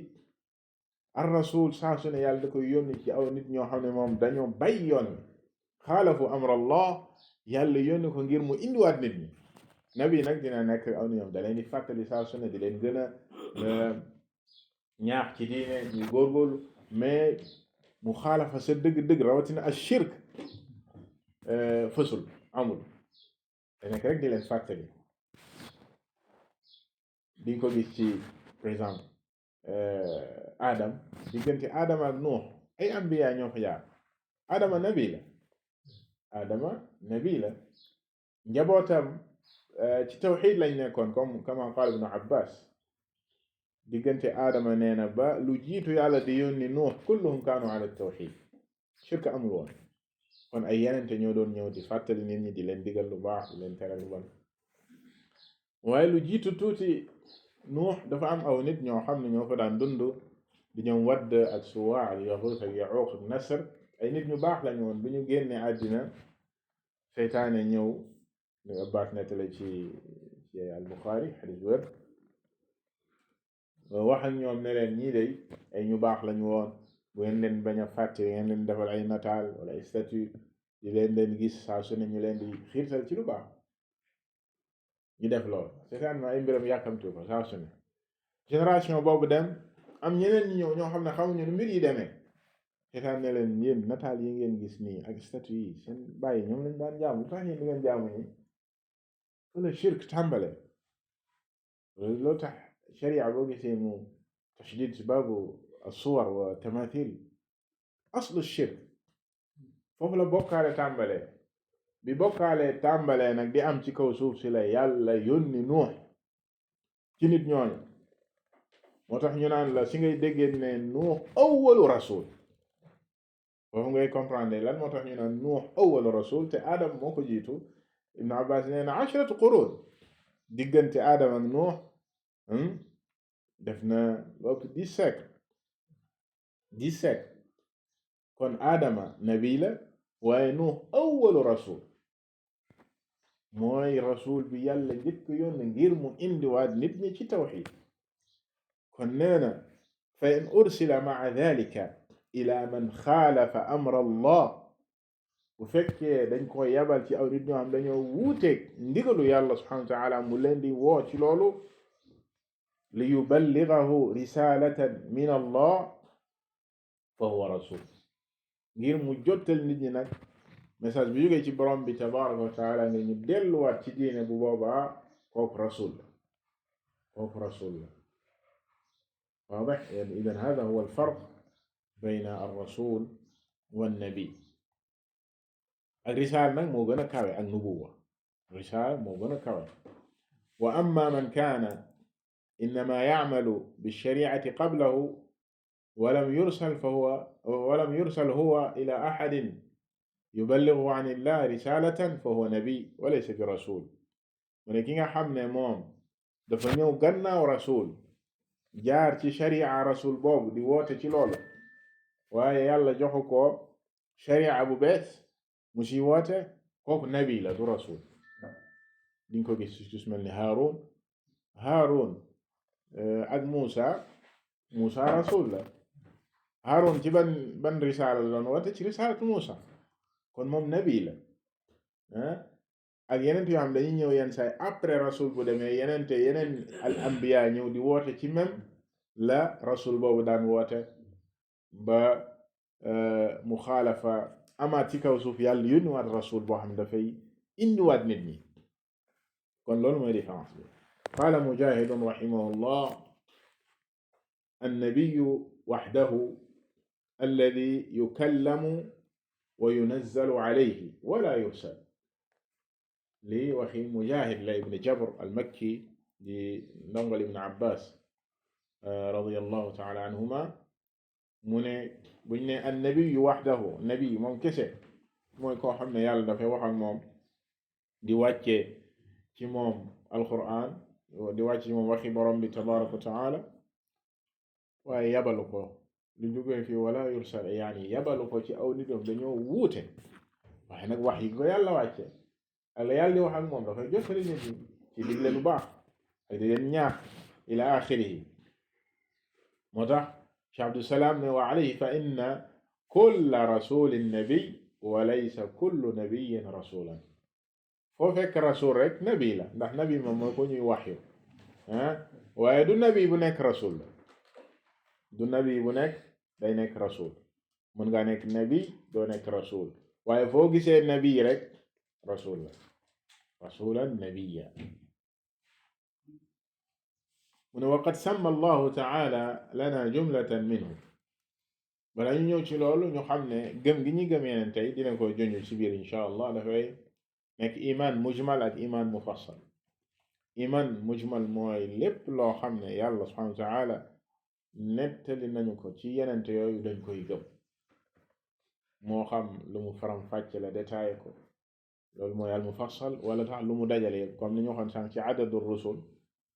ar rasul saa su ne yàlla da koy yónni ci aw nit ñoo xam ne moom dañoo bay yoon xaalafu amrallah yàlla yónni ko ngir mu indiwaat nit ñi nabi nag dina nekk aw ñoom da leen di fàttali saa su ne di leen gën a ñaax ci diine ñu góorgóorlu mais mu xaalafa sa dëgg-dëgg rawatina ak shirk fësul amul da nekk rek di leen fàttali di nga ko gis ci par exemple Adam diggante Adam ak Nuux ay ambiya ñoo fa jaar Adama nabi la njabootam ci tawxiid lañ nekkoon comme kama qaala ibnu Abbas diggante Adama nee na ba lu jiitu yàlla di yónni Nuux kulluhum kaanu ala tawxiid shirk amul woon kon ay yenente ñoo doon ñëw di fàttali nit ñi di leen digal lu baax di leen tere lu bon waaye lu jiitu tuuti Nuux dafa am aw nit ñoo xam ne ñoo fa daan dund di ñoom Wadd ak Suwaa ak Yaxuus ak Yaxuuq ak Nasr ay nit ñu baax lañu woon bu ñu génnee àddina seytaane ñëw ñu Abbaas nettali ci al-Buxaari xadiis wér wax ak ñoom ne leen ñii day ay ñu baax lañu woon bu ngeen leen bañ a fàtte ngeen leen defal ay nataal wala ay statue di leen gis saa su ne ñu leen di xiirtal ci lu baax ñu def lool seytaan ma ay mbiram yàkkamtu ko saa su ne génération boobu dem am ñeneen ñi ñëw ñoo xam ne xamuñu nu mbir yi demee seytaan ne leen yéen nataal yi ngeen gis nii ak statue yi seen bàyyi ñoom lañ daan jaamu lu tax yéen di ngeen jaamu ñi wala shirk tàmbale loo tax sharia boo gisee mu tashdid ci baabu as-suwar wa tamathil aslu shirk foofu la bokkaale tàmbale bi bokkaale tàmbale nag di am ci kaw suuf si la yàlla yónni Nuux ci nit ñooñu moo tax ñu naan la si ngay déggee ne Nuux awwalu rasul foofu ngay comprendre lan moo tax ñu naan Nuux awwalu rasul te Adam moo ko jiitu Ibn Abbas nee na 10 qurun diggante Adam ak Nuux def na ëpp 10 siècle kon Adama nabi la waaye Nuux awwalu rasul mooy rasul bi yàlla jëkk yoon ngir mu indiwaat nit ñi ci tawxiid kon nee na fa in ursila ma'a dhalika ila man xaalafa amra allah bu fekkee dañ ko yabal ci aw nit ñoo xam dañoo wuuteeg ndigalu yàlla subhanahu wa taala mu leen di woo ci loolu li yuballighahu risalatan min allah fa huwa rasul ngir mu jottal nit ñi nag message bi jógee ci borom bi tabaraka wa taala nga ñu delluwaat ci diine bu boobaa kooku rasul la kooku rasul la واضح يعني إذا هذا هو الفرق بين الرسول والنبي الرسالة nag moo gën a kawe ak nubuwa الرسالة moo gën a kawe وأما من كان إنما يعمل بالشريعة قبله ولم يرسل هو إلى أحد يبلغ عن الله رسالة فهو نبي وليس برسول من ki nga xam ne moom dafa ñëw gannaaw rasul jaar ci sharia rasul boobu di woote ci loolu waaye yàlla joxu ko sharia bu bees mu ci woote kooku nabi la du rasul diñ ko gis ci mel ni Haarun ak Muusa rasul la Haarun ci ban risaala la doon woote ci risaalatu Muusa kon moom nabi la ak yeneen yoo xam dañuy ñëw yenn saay après rasul bu demee yeneen al anbiya ñëw di woote ci même la rasul boobu daan woote ba mu xaalafa amaat ci kaw suuf yàlla yónniwaat rasul boo xam dafay indiwaat nit ñi kon loolu mooy différence bi qaala mujahidun rahimahullah annabiyu waxdahu alladi yukallamu wa yunazzalu alayhi wala yursal lii waxi mujahid la ibn jabr al-makki di ndongal ibn abbas radiyallahu ta'ala anhuma mu ne buñ ne annabiyu waxdahu nabi moom kese mooy koo xam ne yàlla dafay wax ak moom di wàcce ci moom alquran di wàcce ci moom waxi borom bi tabaraka wa taala waaye yabalu ko lu jógee fii wala yursal yaani yabalu ko ci aw nitam dañoo wuute waaye nag wax yi ko yàlla wàcce ak la yàlla di wax ak moom dafay jottali nit ñi ci digle lu baax ak di leen ñaax ila axirihi moo tax Cheikh Abdou Salam ne wa alayhi fa inna kulla rasulin nabi wa laysa kullu nabiyin rasulan foo fekk rasul rek nabi la ndax nabi moom mooy ko ñuy waxyu waaye du nabi bu nekk rasul la du nabi bu nekk day nekk rasul mën ngaa nekk nabi doo nekk rasul waaye foo gisee nabi rek rasul la rasulan nabiyya mu ne waqad samma allahu taala lana jumlatan minhu bala ñu ñëw ci loolu ñu xam ne gëm gi ñu gëm yeneen tey dina ko junj ci biir insha allah dafay nekk iman mujmal ak iman mufassal iman mujmal mooy lépp loo xam ne yàlla subhanahu wa taala nettali nañu ko ci yenente yooyu dañ koy gëm moo xam lu mu faram fàcce la détaillé ko loolu mooy al mufassal wala tax lu mu dajale comme ni ñu waxoon sànq ci adadu rusul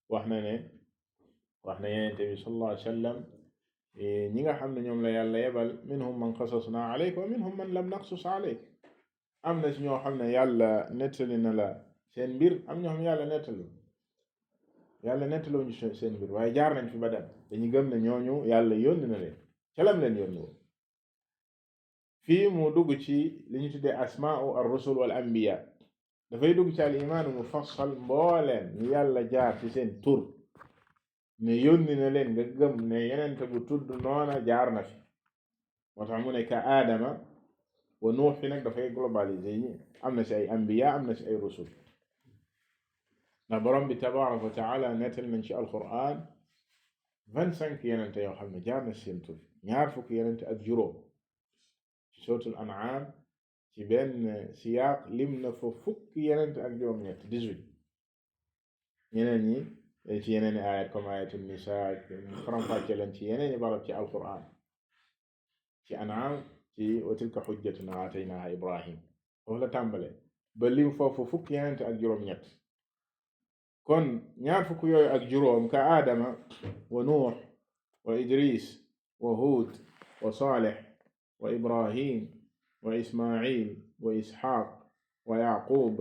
wax na yenente bi sallallahu alayhi wa sallam ñi nga xam ne ñoom la yàlla yebal minhum man qasasna alayk wa minhum man lam naqsus alayk am na si ñoo xam ne yàlla nettali na la seen mbir am ñoo xam ne yàlla nettaliwu ñu seen mbir waaye jaar nañ fi ba dem dañu gëm ne ñooñu yàlla yónni na leen ca lam leen yónni woon fii mu dugg ci li ñu tuddee asmaa'u ar-rusul wal anbiya dafay dugg ci al imaanu mufassal mbooleen ñu yàlla jaar ci seen tur ne yónni na leen nga gëm ne yenente bu tudd noona jaar na fi moo tax mu ne ka aadama wa nuux fi nag dafay globaliser yi am na si ay anbiya am na si ay rusul ndax borom bi tabaraka wa taala nettal nañ ci alquran 25 yenente yoo xam ne jaar na seen tur ñaar fukki yenente ak juróom ci suratul an'am ci benn siyaaq lim na fa fukki yenente ak juróom ñett 18 ñeneen ñi ci yeneen i ayat comme ayatul nisaa faram-fàcce leen ci yeneen i barab ci alquran ci an'am ci wa tilka hujjatuna aataynaha ibrahim foofu la tàmbale ba lim foofu fukki yenente ak juróom ñett kon ñaar fukk yooyu ak juróom ka aadama wa nuux wa idris wa huud wa saalih wa ibrahim wa ismail wa isxaaq wa yaqub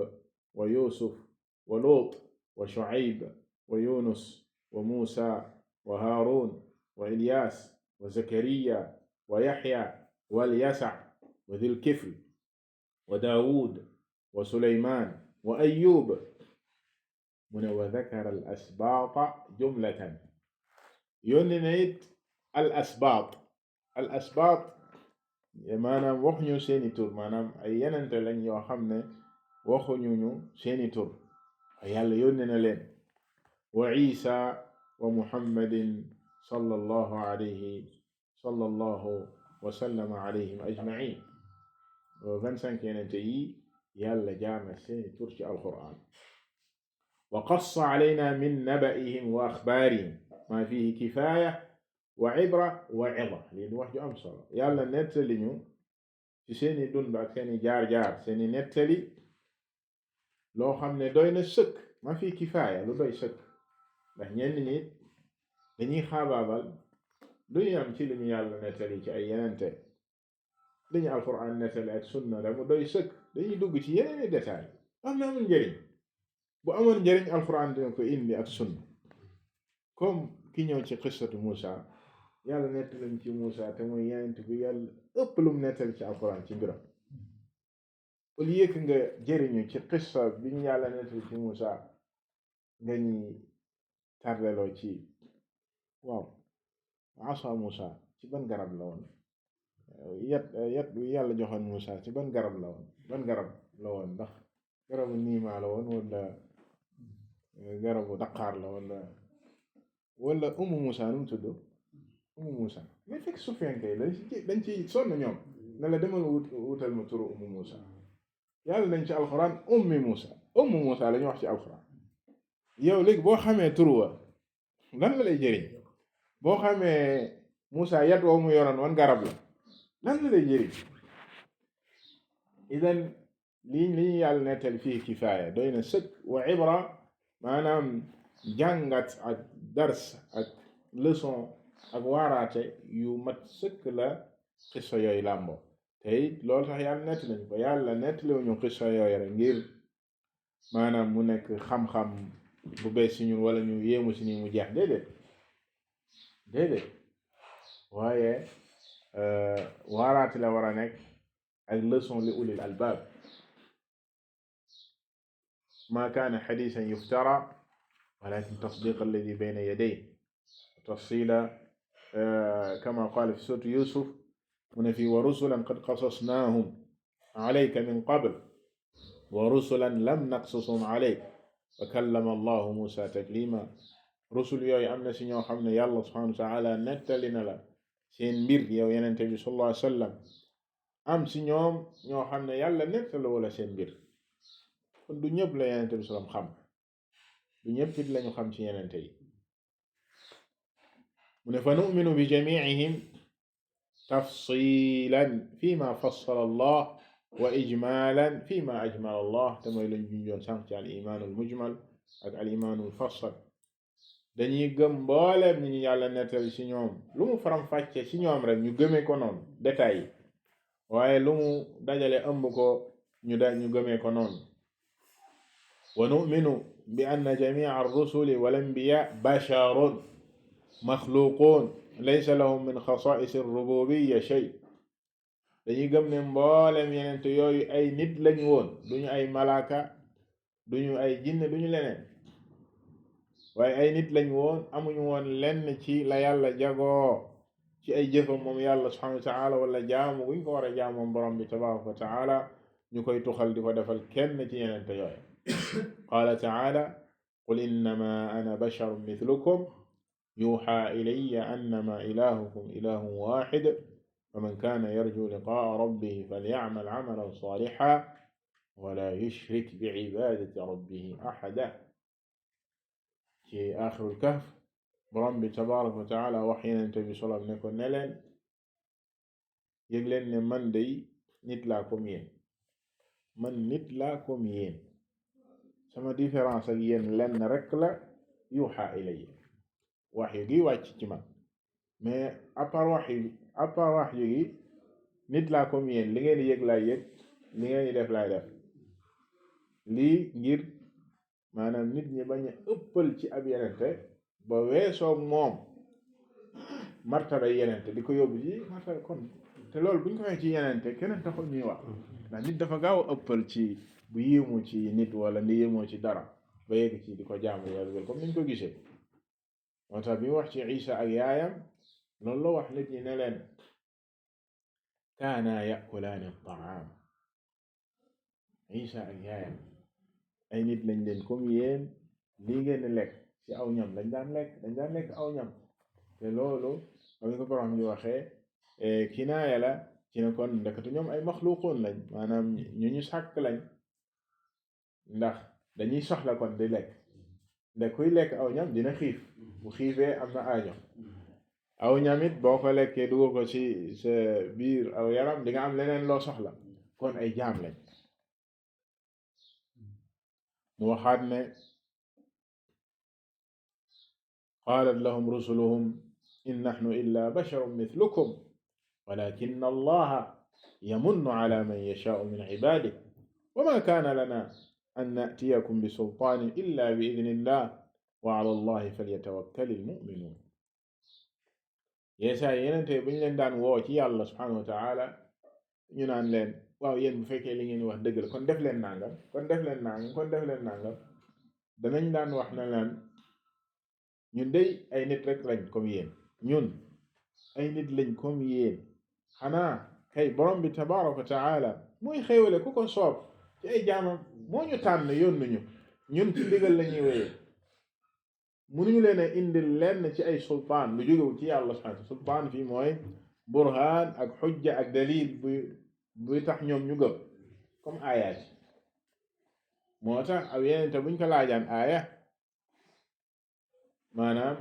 wa yusuf wa luut wa shuayb wa yunus wa muusa wa haarun wa ilyas wa zakariya wa yaxya wa alyasa wa dhil kifl وداود وسليمان وأيوب من وذكر الأسباط جملة يونيت الأسباط maanaam waxuñu seeni tur maanaam ay yenente lañ yoo xam ne waxuñu ñu seeni tur yàlla yónne na leen wa Isa wa Muhammadin sallallahu wa sallama alayhim ajma'in 25 yenente yi yàlla jaar na seeni tur ci alquran wa qassa alayna min naba'ihim wa akhbarihim ma fihi kifaya wa ibra wa ida lii wax ju am solo yàlla nettali ñu ci seeni dund ak seeni jaar-jaar seeni nettali loo xam ne doy na sëkk ma fi kifaaya lu doy sëkk ndax ñenn ñi dañuy xaabaabal duñu am ci li ñu yàlla nettali ci ay yenente li ñu alquran nettali ak sunna da mu doy sëkk dañuy dugg ci yeneeni détail am na amul njëriñ bu amoon njëriñ alquran dina ko indi ak sunna comme ki ñëw ci qissatu Musa yàlla nettali ci Musa te mooy yenente bu yàlla ëpp lu mu nettali ci alquran ci mbiram au lieu que nga jëriñu ci qissa bi ñu yàlla nettali ci Musa nga ñi tardeloo ci waaw asa Musa ci ban garab la woon yat bu yàlla joxoon Musa ci ban garab la woon ndax garabu niimaa la woon wala garabu daqaar la wala umu Musa nu mu tudd umu Musa mais fekk Sufyaan kay dañ ci sonn ñoom ne la demal wutal ma turu umu Musa yàlla nañ ci alxuraan ummu Musa la ñu wax ci alxuraan yow léegi boo xamee turu wa lan la lay jëriñ boo xamee Musa yat woo mu yoroon wan garab la lan la lay jëriñ idan li ñu yàlla nettali fii kifaaya doy na sëkk wa ibra maanaam jàngat ak dars ak leçon ak waaraate yu mat sëkk la xissa yooyu làmbo te it loolu tax yàlla nettali nañ ko yàlla nettaliwuñu xissa yooyu rek ngir maanaam mu nekk xam-xam bu bees si ñun wala ñu yéemu si ni mu jeex déedéet waaye waaraate la war a nekk ak leçon li ulil albaab ma kaana xadiisan yuftara walakin tasdiqa alladi bayna yadayhi tafsila kama qaala fi suurati Yuusuf mu ne fii wa rusulan qad qasasnaahum alayka min qabl wa rusulan lam naqsushum alayka wa kallama allahu Muusaa takliima rusul yooyu am na si ñoo xam ne yàlla subhaanahu wa taala nettali na la seen mbir yow yenente bi sallallahu alayhi wa sallam am si ñoom ñoo xam ne yàlla nettali wala seen mbir kon du ñëpp la yenente bi sallam xam du ñëpp it lañu xam ci yenente yi mu ne fa nu'minu bi jami'ihim tafsilan fi ma fassala allah wa ijmalan fi ma ajmala allah te mooy lañ junjoon sànq ci al imaanul mujmal ak al imaanul mufassal dañuy gëm mbooleem ñi ñu yàlla nettali ci ñoom lu mu faram fàcce ci ñoom rek ñu gëmee ko noonu détails yi waaye lu mu dajale ëmb ko ñu gëmee ko noonu wa nu'minu bi anna jami'a ar-rusuli wal anbiya basharun maxluqun laysa lahum min xasaa'is ar-rububiyya shay dañuy gëm ne mboolem yenente yooyu ay nit lañu woon duñu ay malaaka duñu ay jinne duñu leneen waaye ay nit lañu woon amuñu woon lenn ci la yàlla jagoo ci ay jëfam moom yàlla subhanahu wa ta'ala wala jaamu guñ ko war a jaamoom borom bi tabaraka wa ta'ala ñu koy tuxal di ko defal kenn ci yenente yooyu qaala ta'ala qul innama ana basharun mithlukum yuuxa ilayya annama ilahukum ilahun waxid faman kaana yarju liqaa rabbihi falyacmal camalan saalixan wala yushrik bicibaadati rabbihi axada ci aaxirul kahf borom bi tabaaraka wa taala wax yenente bi solom ne ko ne leen yëg leen ne man day nit laa comme yéen sama différence ak yéen lenn rek la yuuxa ilayya wax yu gi wàcc ci man mais à part wax yu gi nit laa comme yéen li ngeen di yëg laay yëg li ngeen di def laay def lii ngir maanaam nit ñi bañ a ëppal ci ab yenente ba weesoog moom martaba yenente di ko yóbbu ci martaba kon te loolu buñ ko waxee ci yenente keneen taxul ñuy wax ndax nit dafa gaaw ëppal ci bu yéemu ci nit wala ni yéemoo ci dara ba yegg ci di ko jaamu yàlla comme niñ ko gisee moo tax bi mu wax ci Isa ak yaayam loolu la wax nit ñi ne leen kaana yakulaani at-ta'aam Isa ak yaayam ay nit lañ leen comme yéen lii ngeen di lekk ci aw ñam dañ daan lekk aw ñam te loolu comme ni ko borom bi waxee kinaaya la ci ne kon ndekatu ñoom ay maxluuqoon lañ maanaam ñu sàkk lañ ndax dañuy soxla kon di lekk ndax kuy lekk aw ñam dina xiif bu xiifee am na aajo aw ñam it boo ko lekkee dugal ko ci sa biir aw yaram di nga am leneen loo soxla kon ay jaam lañ mu waxaat ne qaalat lahum rusuluhum in nahnu illa basharun mithlukum walakinna allaha yamunnu ala man yashaa'u min ibaadihi wa ma kaana lana an na'tiyakum bi sultaanin illa bi idnillah wa ala allahi falyatawakkalil mu'minuun yeesaa yenente bu ñu leen daan woo ci yàlla subhanahu wa ta'ala ñu naan leen waaw yéen bu fekkee li ngeen wax dëgg la kon def leen nangam kon def leen nangam danañ daan wax na leen ñun dey ay nit rek lañ comme yéen ñun ay nit lañ comme yéen xanaa kay borom bi tabaraka wa ta'ala muy xéewale ku ko soob ci ay jaamam moo ñu tànn yónnuñu ñun ci ndigal la ñuy wéyee mënuñu leen a indil lenn ci ay sultaan lu jógewu ci yàlla subhanahu sultaan fii mooy burhaan ak xujja ak dalil buy tax ñoom ñu gëm comme aayaat moo tax aw yenente buñ ko laajaan aaya maanaam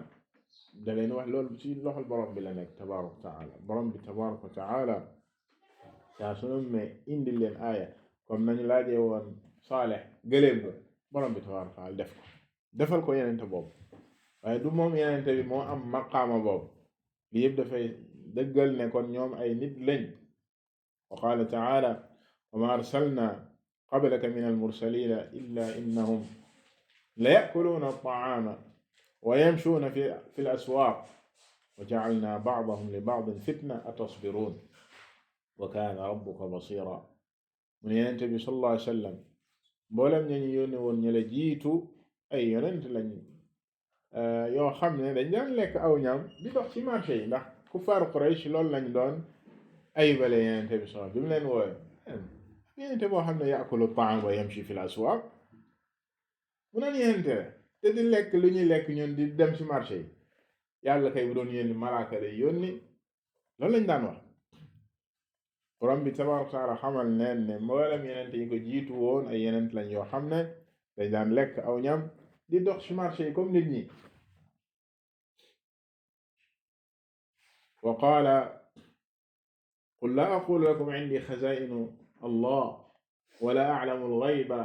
da leen wax loolu ci loxol borom bi la nekk tabaraka wa taala borom bi tabaraka wa taala saa sunu mais indil leen aaya comme nañu laajee woon Saalix gëléem ga borom bi tabaraka wa taala def ko defal ko yenente boobu waaye du moom yenente bi moo am maqaama boobu li yëpp dafay dëggal ne kon ñoom ay nit lañ wa qaala taala wa ma arsalna qablaka min almursalina illa innahum la yakuluuna at-ta'aama wa yamshuuna fi al-aswaaq wa ja'alna ba'dahum li ba'din fitna atasbiruun wa kaana rabbuka basiira mu ne yenente bi sallallahu alayhi wa sallam mboolem ñañu yónni woon ña la jiitu ay yonent lañ yoo xam ne dañ daan lekk aw ñam di dox ci marché yi ndax kuffaaru Quraysh loolu lañ doon ayibale yenente bi sallallahu bi mu leen woowe yenente boo xam ne yaakulu ta'aam wa yamshi fil aswaaq mu naan yenente te di lekk lu ñuy lekk ñun di dem ci marché yi yàlla kay bu doon yónni malaaka lay yónni loolu lañ daan wax borom bi tabaaraka wa ta'aala xamal neen ne mboolem yenente yi ko jiitu woon ay yenent lañ yoo xam ne dañ daan lekk aw ñam di dox ci marché yi comme nit ñi wa qaala qul laa aqulu lakum indi xazaa'inu allah wala a'lamu al-ghayba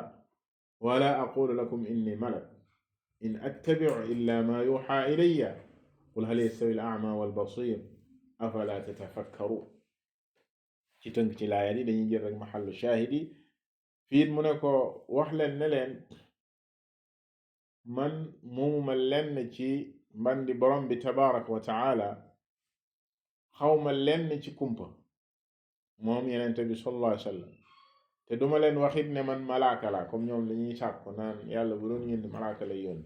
wala aqulu lakum inni malak in attabi'u illa ma yuuhaa ilayya qul hal yastawi al-a'maa wal-basiir afalaa tatafakkaruun ci tënk ci laaya yi dañuy jël rek maxallu shaahidi fii mu ne ko wax leen ne leen man muumuma lenn ci mbandi borom bi tabaraka wa taala xawma lenn ci kumpa moom yenente bi sallallahu alayhi wa sallam te duma leen waxit ne man malaaka la comme ñoom lañuy sàkko naan yàlla bu doon yónni malaaka lay yónni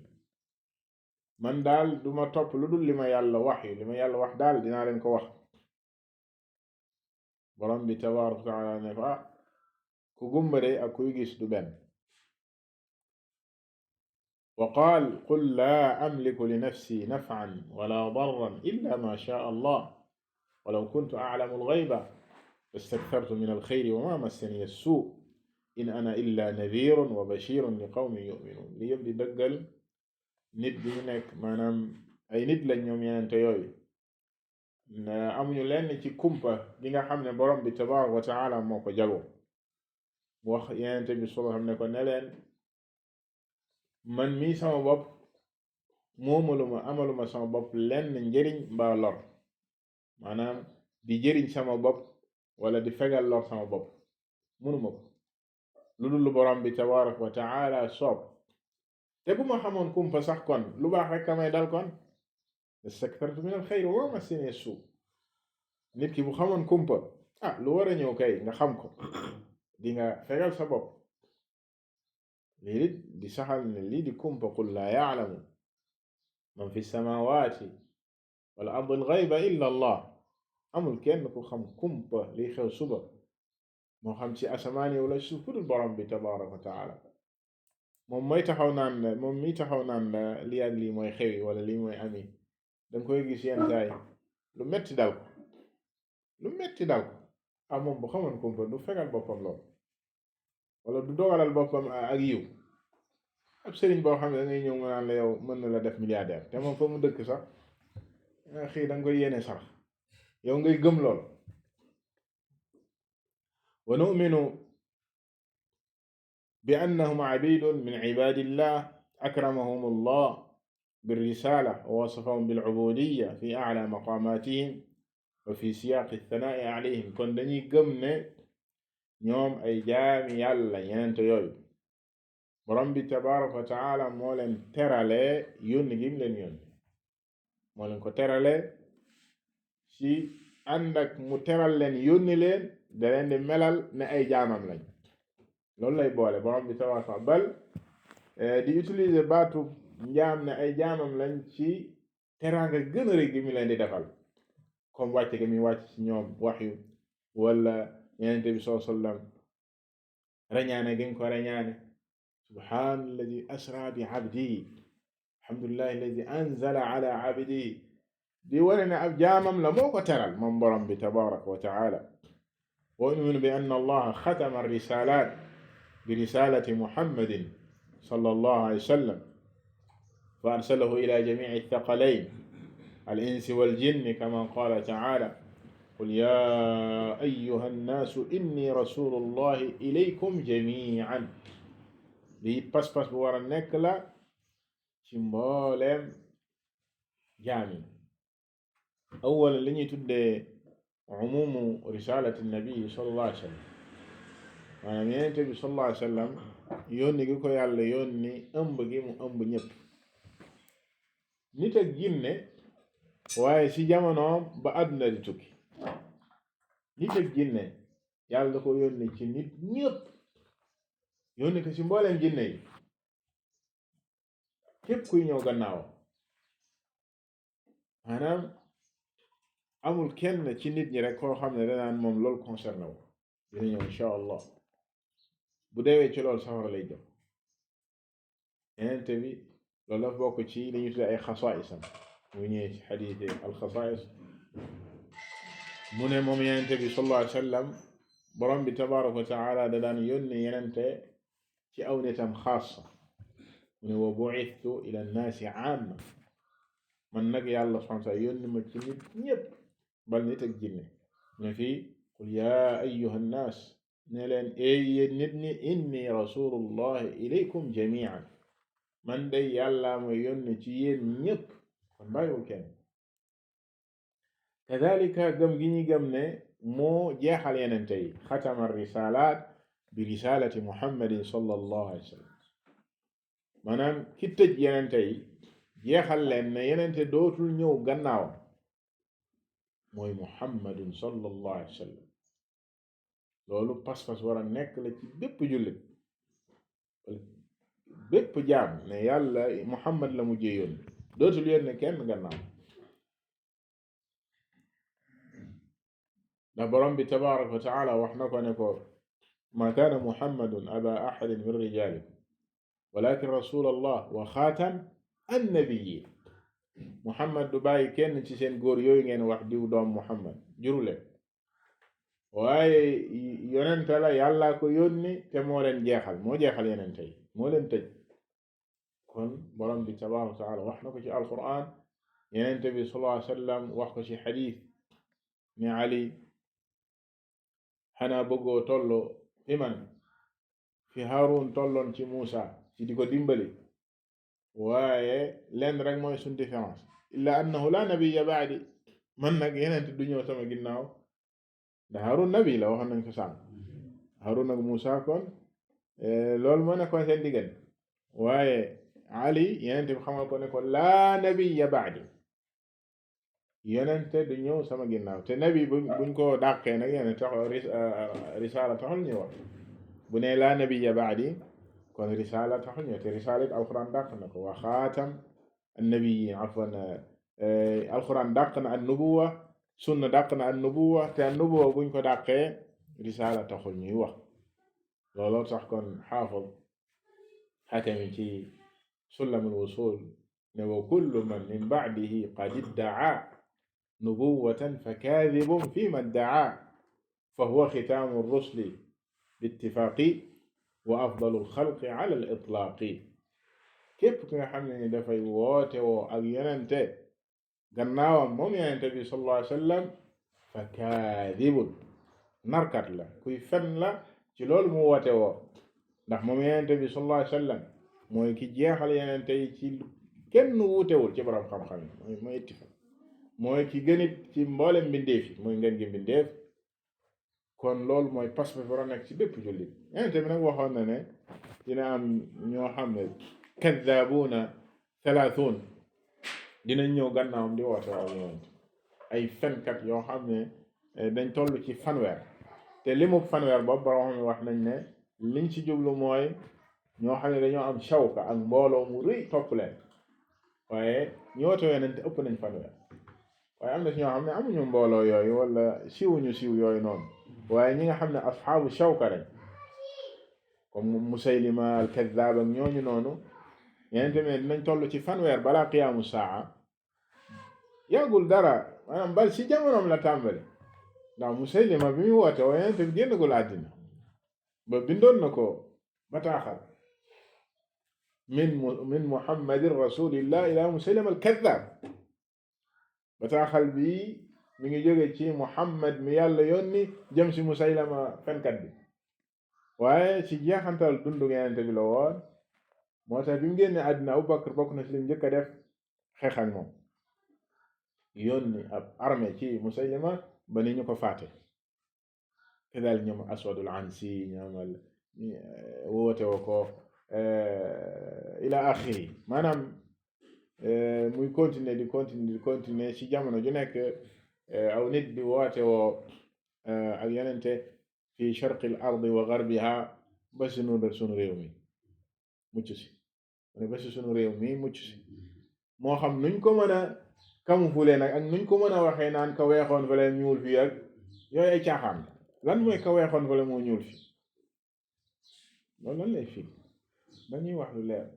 man daal duma topp lu dul li ma yàlla wax yu li ma yàlla wax daal dinaa leen ko wax borom bi tabaraka wa taala ne ko ku gumba de ak kuy gis du benn wa qaal qul laa amliku li nafsi naf'an wala darran illa ma shaa allah walaw kuntu a'lamu al-ghayba lastakthartu min al-khayri wa ma massani as-suu in ana illa nadhirun wa bashirun li qawmin yu'minun li yëpp di dëggal nit bi ñu nekk maanaam ay nit lañ ñoom yenente yooyu amuñu lenn ci kumpa gi nga xam ne borom bi tabaraka wa taala moo ko jagoo wax yenente bi solo xam ne ko ne leen man mii sama bopp amaluma sama bopp lenn njëriñ mbaa lor maanaam di jëriñ sama bopp wala di fegal lor sama bopp mënuma ko lu dul borom bi tabaraka wa taala soob te bu ma xamoon kumpa sax kon lu baax rek kamay dal kon istaktartu min al-xayri wa ma massani as-suu nit ki bu xamoon kumpa lu war a ñëw kay nga xam ko di nga fegal sa bopp lii di saxal ne lii di kumpa qul laa ya'lamu man fi samawati wal ardi al ghayba illa allah amul kenn ku xam kumpa liy xew suba moo xam ci asamaan yi wala suuf ku dul borom bi tabaraka wa taala moom mi taxaw naan la lii ak lii mooy xewi wala lii mooy ami danga koy gis yenn saay lu metti dal ko moom bu xamoon kumpa du fegal boppam lool wala du dogalal boppam ak yiw ab sëriñ boo xam ne dangay ñëw nga naan la yow mën na la def milliardaire te moom fa mu dëkk sax xëy danga koy yéene sax yow ngay gëm lool wa nu'minu bi annahum abidun min ibadillah akramahum allah بالرسالة ووصفهم بالعبودية في أعلى مقاماتهم وفي سياق الثناء عليهم kon dañuy gëm ne ñoom ay jaami yàlla yenente yooyu borom bi tabaraka wa taala moo leen terale yónni gi mu leen yónni moo leen ko terale ci ànd ak mu teral leen yónni leen da leen di melal ne ay jaamam lañ loolu lay boole borom bi tabaraka bal di utiliser baatu njaam ne ay jaamam lañ ci teraanga gën a rëy gi mu leen di defal comme wàcce gi muy wàcc ci ñoom waxyu wala yenente bi sallallahu alayhi wasallam rañaane gi nga ko rañaane subhaana alladi asra bi abdihi alhamdulillahi alladi anzala ala abdihi di wane ne ab jaamam la moo ko teral moom borom bi tabaraka wa taala wa nu'minu bi anna allaha xatama risalat bi risalati muhammadin sallallahu alayhi wa sallam fa arsalahu ila jamici thaqalayn al insi wal jinni kama qala taala qul ya ayyuha nnaasu inni rasulullahi ilaykum jamian lii pas-pas bu war a nekk la ci mbooleem jaami awalan li ñuy tuddee umumu risalati nabi sallallahu alayhi wa sallam maanaam yenente bi sallallahu alayhi wa sallam yónni gi ko yàlla yónni ëmb gi mu ëmb ñëpp nit ak jinne waaye ci jamonoom ba àdduna di tukki nit ak jinne yàlla da ko yónni ci nit ñëpp yónni ko ci mbooleem jinne yi képp kuy ñëw gannaaw maanaam amul kenn ci nit ñi rek koo xam ne danaan moom loolu concerné wu dina ñëw insha allah bu deewee ci loolu safara lay jëm yenente bi loolu daf bokk ci li ñu tuddee ay xasaisam mu ñëwee ci xadiis alxasais mu ne moom yenente bi sallallahu alayhi wa sallam borom bi tabaraka wa taala da daan yónni yenente ci aw nitam xaasa mu ne wa bu'ithtu ila nnaasi aama man nag yàlla subhanahu wa taala yónni ma ci nit ñëpp bal nit ak jinne ne fii qul yaa ayyuha nnaas ne leen yéen nit ñi inni rasulullahi ilaykum jamian man day yàlla ma yónni ci yéen ñëpp kon bàyyiwul kenn kadhalika gëm gi ñu gëm ne moo jeexal yenente yi xatama risalaat bi risalati muhammadin sallallahu alayhi wa sallam maanaam ki tëj yenente yi jeexal leen ne yenente dootul ñëw gannaawam mooy muhammadun sallallahu alayhi wa sallam loolu pas-pas war a nekk la ci bépp jullit bépp jaam ne yàlla muhammad la mujjee yónni dootul yónni kenn gannaaw ndax borom bi tabaraka wa taala wax na ko ne ko ma kaana muhammadun aba ahadin min rijalikum walakin rasul allah wa xaatam annabiyin muhammad du bàyyi kenn ci seen góor yooyu ngeen wax diw doom muhammad juruleen waaye yonente la yàlla ko yónni te moo leen jeexal moo jeexal yonente yi moo leen tëj kon borom bi tabaraka wa taala wax na ko ci alquran yonente bi sallallahu alayhi wa sallam wax ko ci xadiis ni ali xanaa bëggoo tolloo fi man fi Haarun tolloon ci Muusa ci di ko dimbali waaye lenn rek mooy suñ différence illa annahu la nabiyya ba'di man nag yeneen du ñëw sama ginnaaw ndax Haarun nabi la waxoon nañ ko sànq Haarun ak Muusa kon loolu moo nekkoon seen diggante waaye Ali yeneen bi xamal ko ne ko la nabiyya ba'di yenente du ñëw sama ginnaaw te nabi buñ ko dàqee nag yeneen tax risaala taxul ñuy wax bu ne laa nabiyya ba'di kon risaala taxuñu te risaala alquran dàq na ko wa xaatam annabiyyin afwan alquran dàq na an nubuwa sunna dàq na an nubuwa te an nubuwa buñ ko dàqee risaala taxul ñuy wax looloo tax kon xaafid xakami ci sulamul wusul ne wa kullu man min ba'dihi qad idda'a nubuwatan fa kaadibun fi ma idda'a fa huwa xitaamu rusli bittifaaqi wa afdalu alxalqi ala al itlaaqi képp ki nga xam ne dafay woote woo ak yonente gannaawam moom yonente bi sallallahu alayhi wa sallam fa kaadibun narkat la kuy fen la ci loolu mu woote woo ndax moom yonente bi sallallahu alayhi wa sallam mooy ki jeexal yonente yi ci kenn wuutewul ci borom xam-xam yi mooy ittifaq mooy ki gënit ci mboolem mbindeef yi mooy ngeen gi mbindeef kon loolu mooy pas bi war a nekk ci bépp jullit yonente bi nag waxoon na ne dina am ñoo xam ne kaddaabuna 30 dinañ ñëw gannaawam di woote waaw yonente ay fenkat yoo xam ne dañ toll ci fanweer te limu fanweer boobu borom xam ne wax nañ ne liñ ci jublu mooy ñoo xam ne dañoo am shawka ak mbooloo mu rëy topp leen waaye ñu woote yonente ëpp nañ fanweer waaye am na si ñoo xam ne amuñu mbooloo yooyu wala siwuñu siw yooyu noonu waaye ñi nga xam ne asxaabu shawka lañ comme Musaylima al-Kaddaab ak ñooñu noonu yeneen tamit dinañ toll ci fanweer balaa qiyaamu saa yàggul dara maanaam bal si jamonoom la tàmbali ndax Musaylima bi mu woote waaye yeneen tamit génnagul àddina ba bindoon na ko bataaxal min Muhammadin rasulillah ila Musaylima al-Kaddaab bataaxal bi mi ngi jóge ci Muhammad mi yàlla yónni jëm si Musaylama fenkat bi waaye ci jeexantal dundu Yonent bi la woon moo tax bi mu génne àddina Abubakar bokk na ci li mu njëkk a def xeex ak moom yónni ab armée ci Musaylima ba ni ñu ko faate te daal ñoom Aswadul Ansi ñoomal woote woo ko ila axiri maanaam muy continuer ci jamono ju nekk aw nit di woote woo ak yonente fi sharqil ardi wa garbiha ba si sunu réew mi mucc si ba si sunu réew mi mucc si moo xam nuñ ko mën a camoufler nag ak nuñ ko mën a waxee naan ka weexoon fale ñuul fii ak yooyu ay caaxaan lan mooy ka weexoon fale moo ñuul fii loolu lan lay fii dañuy wax lu leer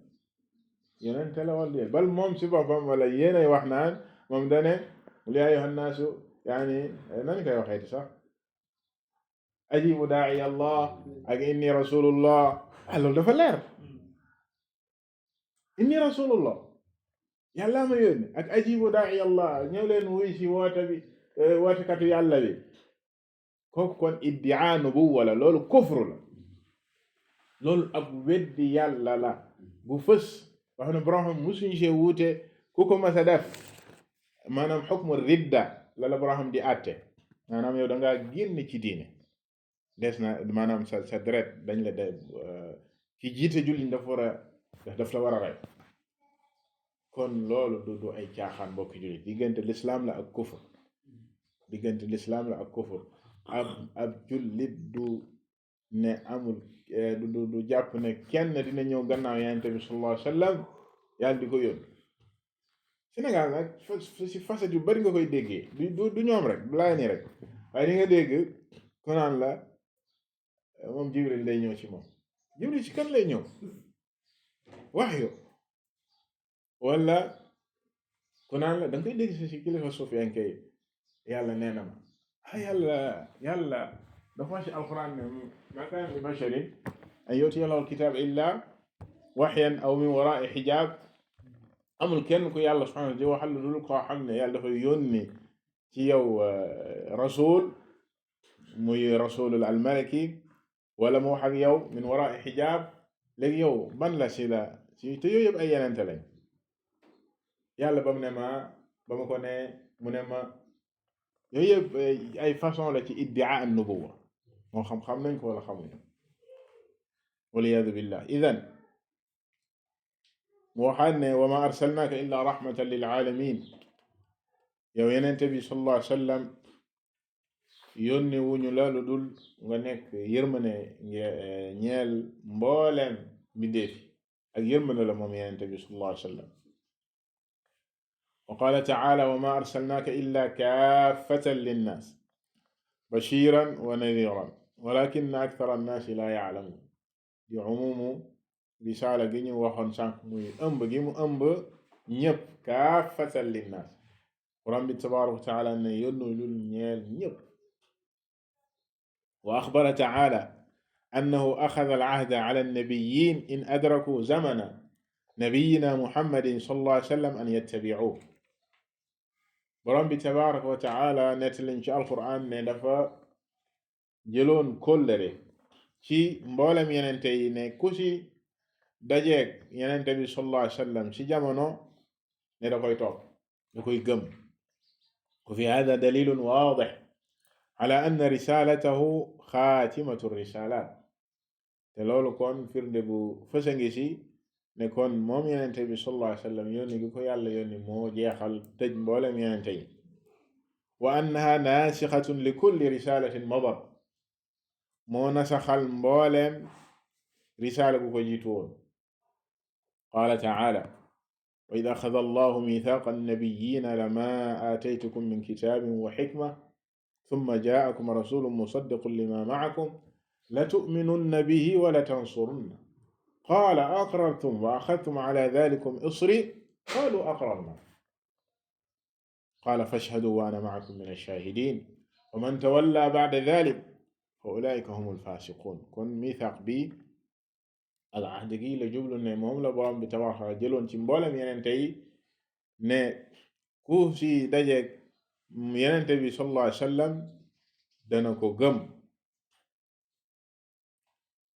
yonente la wala bal moom si boppam wala yéenay wax naan moom dane yaa ayyuhan naasu yaani nañ koy waxeeti sax ajibu daa'i allah ak inni rasulullah loolu dafa leer inni rasulullah yàlla ma yónni ak ajibu daa'i allah ñëw leen wuy si woote bi wootekatu yàlla bi kooku kon iddia nubuwwa la loolu kufru la loolu ab weddi yàlla la bu fës wax ne borom musuñu see wuute ku ko mas a def maanaam xukmu ridda la borom di àtte maanaam yow da ngaa génn ci diine des na maanaam sa deret dañ la de ki jiite julliñ daf la war a rey kon loolu du ay caaxaan mbokki jullit diggante lislaam la ak kufur ab jullit du ne amul du jàpp ne kenn dina ñëw gannaaw Yonent bi sallallahu alayhi wa sallam yàlla di ko yónni Sénégal nag si facette yu bari nga koy déggee du ñoom rek du laay nii rek waaye di nga dégg ku naan la moom Jibril day ñëw ci moom Jibril ci kan lay ñëw wax yo wala ku naan la da nga koy dégg si kilifa suufiyanke yi yàlla nee na ma yàlla dafa wax ci alquran ne ma kaana li basharin an yu'tiya lahu alkitaab illa waxyan aw min wara'i xijaab amul kenn ku yàlla subhanahu di waxal lu dul koo xam ne yàlla dafay yónni ci yow rasul muy rasulul almalaki wala mu wax ak yow min wara'i xijaab léegi yow ban la si te yooyu yëpp ay yenente lañ yàlla ba ma ko ne mu ne ma yooyu yëpp ay façon la ci iddia an nubuwa moo xam nañ ko wala xamuñu waliyadu billah idan mu waxaat ne wa ma arsalnaaka illa rahmatan lil alamin yow yenente bi sallallahu alayhi wa sallam yónni wuñu la lu dul nga nekk yërmane ñeel mbooleem mbindeefi ak yërmane la moom yenente bi sallallahu alayhi wa sallam wa qala taala wa ma arsalnaaka illa kaafatan linnaas bashiran wa nadiran walakinna akthara annaasi la ya'lamun di umumu risaala gi ñu waxoon sànq muy ëmb gi mu ëmb ñëpp kaafatan linnaas borom bi tabaaraka wa taala ne yónnu lul ñeel ñëpp wa axbara taala annahu axada al-ahda ala an-nabiyyin in adraku zamana nabiyyina muhammadin sallallahu alayhi wa sallam an yattabi'uhu borom bi tabaaraka wa taala nettaliñ ci alquran ne dafa jëloon kóllëre ci mboolem yenente yi ne ku ci dajeeg yenente bi sallallahu alayhi wa sallam ci jamono ne da koy topp da koy gëm wa fi hada dalilun waadih ala anna risalatahu xaatimatu risalaat te loolu kon firnde bu fësa ngi ci ne kon moom yenente bi sallallahu alayhi wa sallam yónni gi ko yàlla yónni moo jeexal tëj mboolem yenente yi wa annaha naasixatun li kulli risalatin madat moo nasaxal mbooleem risaala gu ko jiitu woon qaala taala wa id axada allahu mithaqa annabiyina lama aataytukum min kitaabin wa xikma thumma jaakum rasulun musaddiqun lima macakum latu'minunna bihi wa latansurunna qaala aqrartum wa axadtum ala dhalikum isri qaalu aqrarna qaala fashhaduu wa ana macakum min ash-shaahidin wa man tawalla ba'da dhalik fa ulaa'ika humul faasiquun kon mithaq bi al ahd gi la jublu ne moom la borom bi tabaaraka jëloon ci mboolem yenente yi ne ku ci dajeeg yenente bi sallallahu alayhi wa sallam dana ko gëm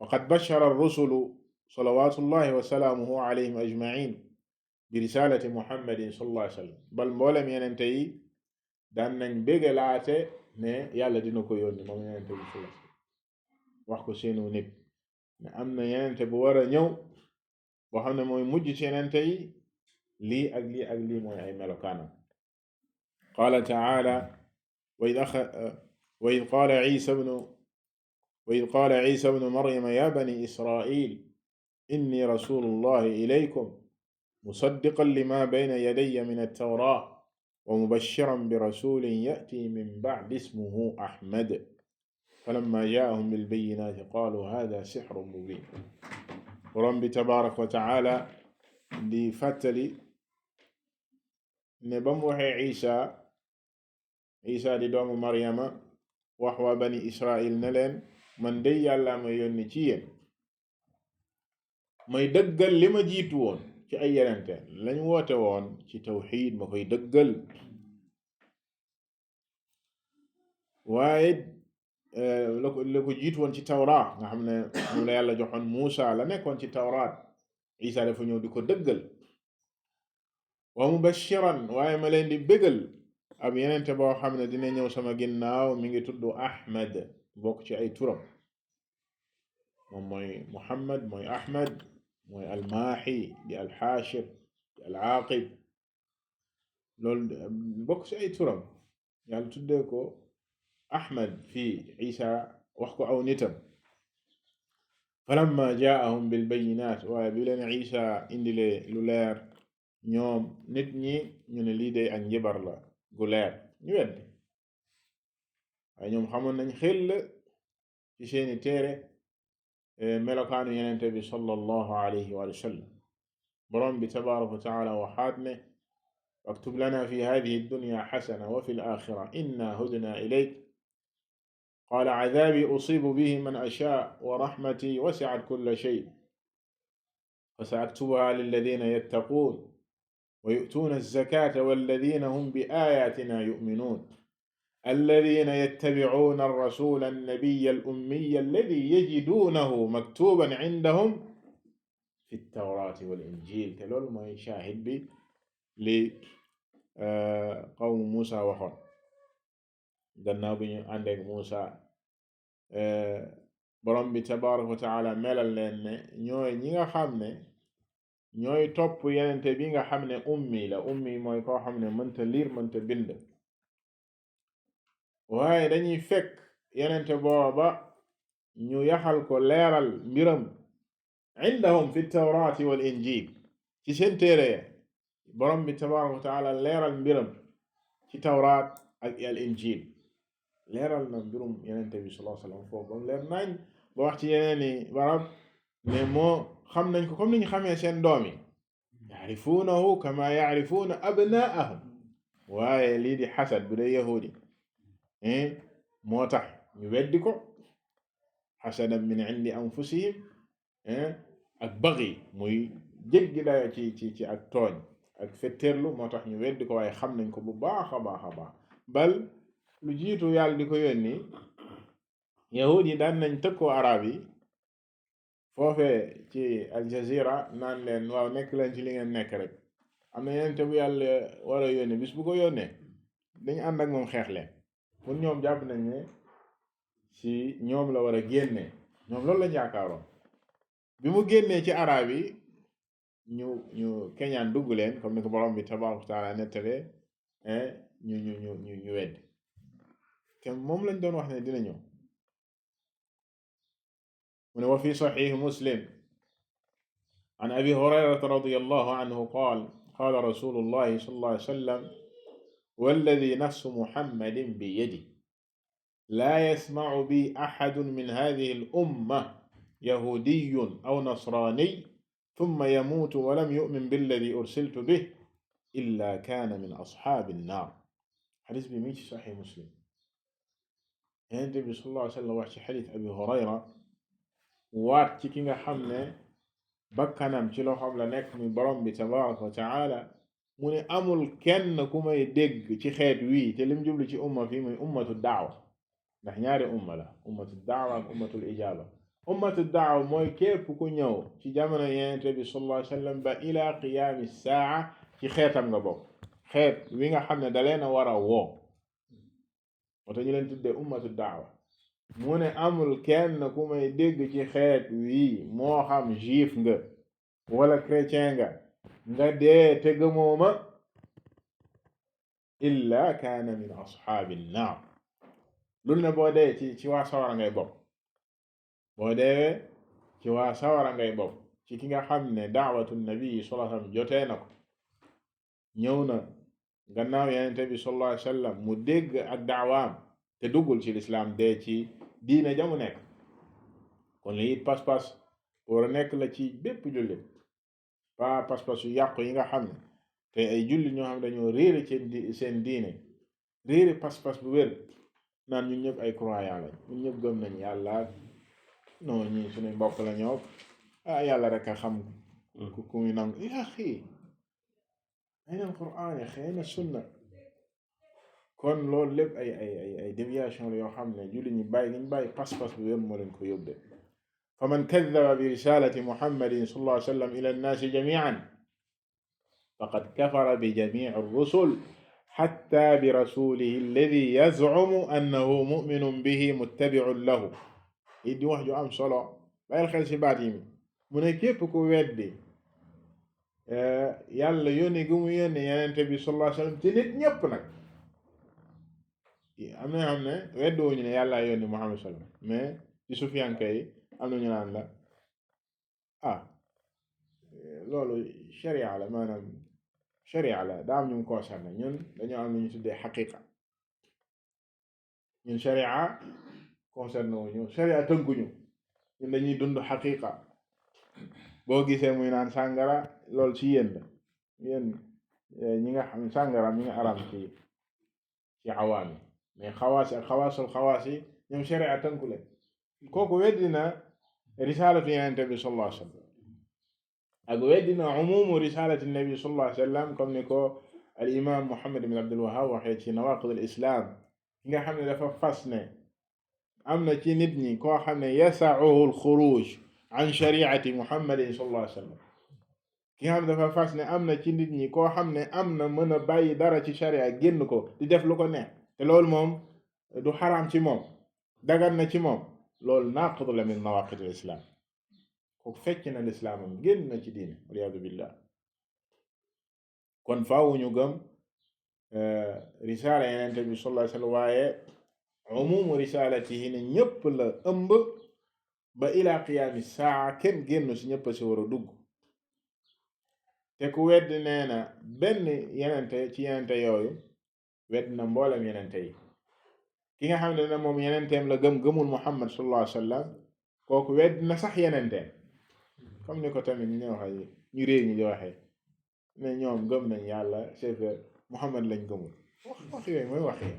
wa qad bashara ar-rusulu salawaatullahi wa salaamuhu alayhim ajma'iin bi risaalati muhammadin sallallahu alayhi wa sallam bal mboolem yenente yi daan nañ bégalaate ne yàlla dina ko yónni moom yenente bi sallallahu alayhi wa sallam wax ko seenu nit ne am na yenente bu war a ñëw boo xam ne mooy mujj ci yenente yi lii ak lii ak lii mooy ay melokaanam qaala taala wa id qaala Isa bnu Maryama ya bani Israil inni rasulullahi ilaykum musaddiqan lima bayna yadayya min at-tawraa wa mubashiran bi rasulin ya'ti min ba'di ismuhu Ahmad falamma jaa'ahum bil bayyinaati qaalu haadaa sihrun mubiin borom bi tabaaraka wa taala di fàttali ne ba mu waxee Isa di doomu Maryama wax waa bani Israil ne leen man dey yàlla ma yónni ci yéen may dëggal li ma jiitu woon ci ay yenente lañ woote woon ci tawxiid ma koy dëggal waaye la ko jiitu woon ci tawraat nga xam ne moom la yàlla joxoon Muusa la nekkoon ci tawraat Isa dafa ñëw di ko dëggal wa mubashiran waaye ma leen di bégal ab yenente boo xam ne dina ñëw sama ginnaaw mi ngi tudd Ahmad bokk ci ay turam moom mooy Muhammad mooy Ahmad mooy almaaxi di alxaashir di alaaqib loolu bokk ci ay turam yàlla tuddee ko Ahmad fii Isa wax ko aw nitam falamma jaahum bil bayyinaat waaye bi leen Isa indilee lu leer ñoom nit ñi ñu ne lii day ak njibar la gu leer ñu weddi waaye ñoom xamoon nañ xel ci seeni téere melokaanu yenente bi sallallahu alayhi wa sallam borom bi tabaaraka wa taala waxaat ne waktub lana fi hadihi dunya xasana wa fi al-aaxira inna hudna ilayk qaala cadaabi usiibu bihi man ashaa wa raxmatii wasicat kulla shay fasaaktubuha lilladina yattaquun wa yu'tuuna az-zakaata walladina hum bi aayaatina yu'minuun الذين يتبعون الرسول النبي الأمي الذي يجدونه مكتوبا عندهم في التوراة والإنجيل te loolu mooy shaahid bi li qawmu Muusa waxoon gannaaw bi ñu àndeek Muusa borom bi tabaaraka wa taala melal leen ne ñooy ñi nga xam ne ñooy topp yenente bi nga xam ne ummi la ummi mooy koo xam ne mënta liir mënta bind waaye dañuy fekk yenente booba ñu yaxal ko leeral mbiram indahum fi tawraati wal injil ci seen téere borom bi tabaraka wa taala leeral mbiram ci tawraat ak al injil leeral na mbirum yenente bi sallallahu alayhi wasallam foofu bam leer nañ ba wax ci yeneeni barab ne moo xam nañ ko comme ni ñu xamee seen doom yi yaarifuunahu kama yaarifuuna abnaahum waaye lii di xasad bu dee yahudi moo tax ñu weddi ko xasadan min indi anfusihim ak baghi muy jéggi dayo ci ak tooñ ak fetteerlu moo tax ñu weddi ko waaye xam nañ ko bu baax a baax a baax bal lu jiitu yàlla di ko yónni yahud yi daan nañ tëkkoo arab yi foofee ci aljazira naan leen waaw nekk leen ci li ngeen nekk rek am na yeneen te bu yàlla war a yónni bis bu ko yónnee dañu ànd ak moom xeex leen pour ñoom jàpp nañ ne ci ñoom la war a génnee ñoom loolu lañ yaakaaroon bi mu génnee ci arab yi ñu keñaan dugg leen comme ni ko borom bi tabaaraka wa taala nettalee ñu weddi te moom lañ doon wax ne dina ñëw mu ne wa fi saxiix muslim an abi hurayrata radiyallahu anhu qaala rasulullahi sallallahu alayhi wa sallam walladi nafsu muhammadin biyadihi laa yasma'u bi ahadun min haadihi al-umma yahuudiyyun aw nasraaniyyun thumma yamuutu wa lam yu'min billadii ursiltu bihi illaa kaana min ashaabi an-naar. xadis bi mi ngi ci saxiix muslim. Yonent bi sallallahu alayhi wa sallam wax ci xadis abi hurayra waat ci ki nga xam ne bakkanam ci loxoom la nekk mi borom bi tabaaraka wa ta'aala mu ne amul kenn ku may dégg ci xeet wii te lim jublu ci umma fii muy ummatu daawa ndax ñaari umma la ummatu daawa ak ummatul ijaaba. ummatu daawa mooy képp ku ñëw ci jamono Yonent bi sallallahu alayhi wa sallam ba ila qiyaami saa ci xeetam nga bokk xeet wi nga xam ne da leen a war a woo moo tax ñu leen tuddee ummatu daawa. mu ne amul kenn ku may dégg ci xeet wii moo xam juif nga wala chrétien nga dee te gëmooma illa kaana min ashaabi naar loolu ne boo dee ci waa sawara ngay bokk boo dee ci waa sawara ngay bokk ci ki nga xam ne daawatu nabi sallallahu alayhi wasallam jotee na ko ñëw na gannaaw Yonent bi sallallahu alayhi wasallam mu dégg ak daawaam te duggul ci lislaam dee ci diine jamu nekk kon li it pas-pas war a nekk la ci bépp jullit pas pas-pas yu yàqu yi nga xam ne te ay jullit ñoo xam ne dañoo réere ci seen diine réere pas-pas bu wér naan ñun ñëpp ay croyants lañ ñun ñëpp gëm nañ yàlla non ñi suñu mbokk la ñoo yàlla rek a xam ku muy nangu yaa xii ayna alquran ya xëy na sunna. kon loolu lépp ay déviation la yoo xam ne jullit ñi bàyyi gi ñu bàyyi pas-pas bu wér moo leen ko yóbbee. fa man kaddaba bi risalati muhammadin sallallahu alayhi wa sallam ila annaasi jamian faqad kafara bi jamii ar-rusul xatta bi rasulihi alladi yazcumu annahu muminun bihi muttabiun lahu. it di wax ju am solo bàyyil xel ci baat yi mi mu ne képp ku weddi yàlla yónni gu mu yónni Yonent bi sallallahu alayhi wa sallam te nit ñépp nag am na xam ne weddi wuñu ne yàlla yónni Muhammad sallam mais ci sufiyanke yi am na ñu naan la loolu sharia la maanaam sharia la daa am ñu concerné ñun dañoo am lu ñu tuddee xaqiqa ñun sharia concerné wuñu sharia tënkuñu ñun dañuy dund xaqiqa boo gisee muy naan sàngara loolu ci yéen la yéen ñi nga xam sàngara mi nga aram ci awaam yi mais xawaas ak xawaasul xawaas yi ñoom sharia tënku leen kooku weddina risalatu Yonent bi sallallahu alayhi wa sallam ak weddina umumu risalati nabi sallallahu alayhi wa sallam comme ni ko al imam Muhammad ibn Abdul Wahhab waxee ci nawaqid al islam ki nga xam ne dafa fas ne am na ci nit ñi koo xam ne yasa'uhu al xuruj an shari'ati Muhammadin sallallahu alayhi wa sallam ki nga xam ne dafa fas ne am na ci nit ñi koo xam ne am na mën a bàyyi dara ci sharia génn ko di def lu ko neex te loolu moom du xaraam ci moom dagan na ci moom loolu naaqid la min nawaqid al islam kooku fecc na lislaamam génn na ci diine waliyaadu billah. kon faaw ñu gëm risaala Yonent bi sallallahu alayhi wa sallam waaye umumu risalatihi ne ñëpp la ëmb ba ila qiyaami saa kenn génn si ñëpp si war a dugg te ku wedd nee na benn yenente ci yenente yooyu wedd na mboolem yenente yi ki nga xam ne moom yenenteem la gëmul Muhammad sallallahu alayhi wa sallam kooku wedd na sax yenenteem comme ni ko tamit ñu waxee ñu réew ñi di waxee ne ñoom gëm nañ yàlla c'est que Muhammad lañ gëmul wax yooyu mooy wax yi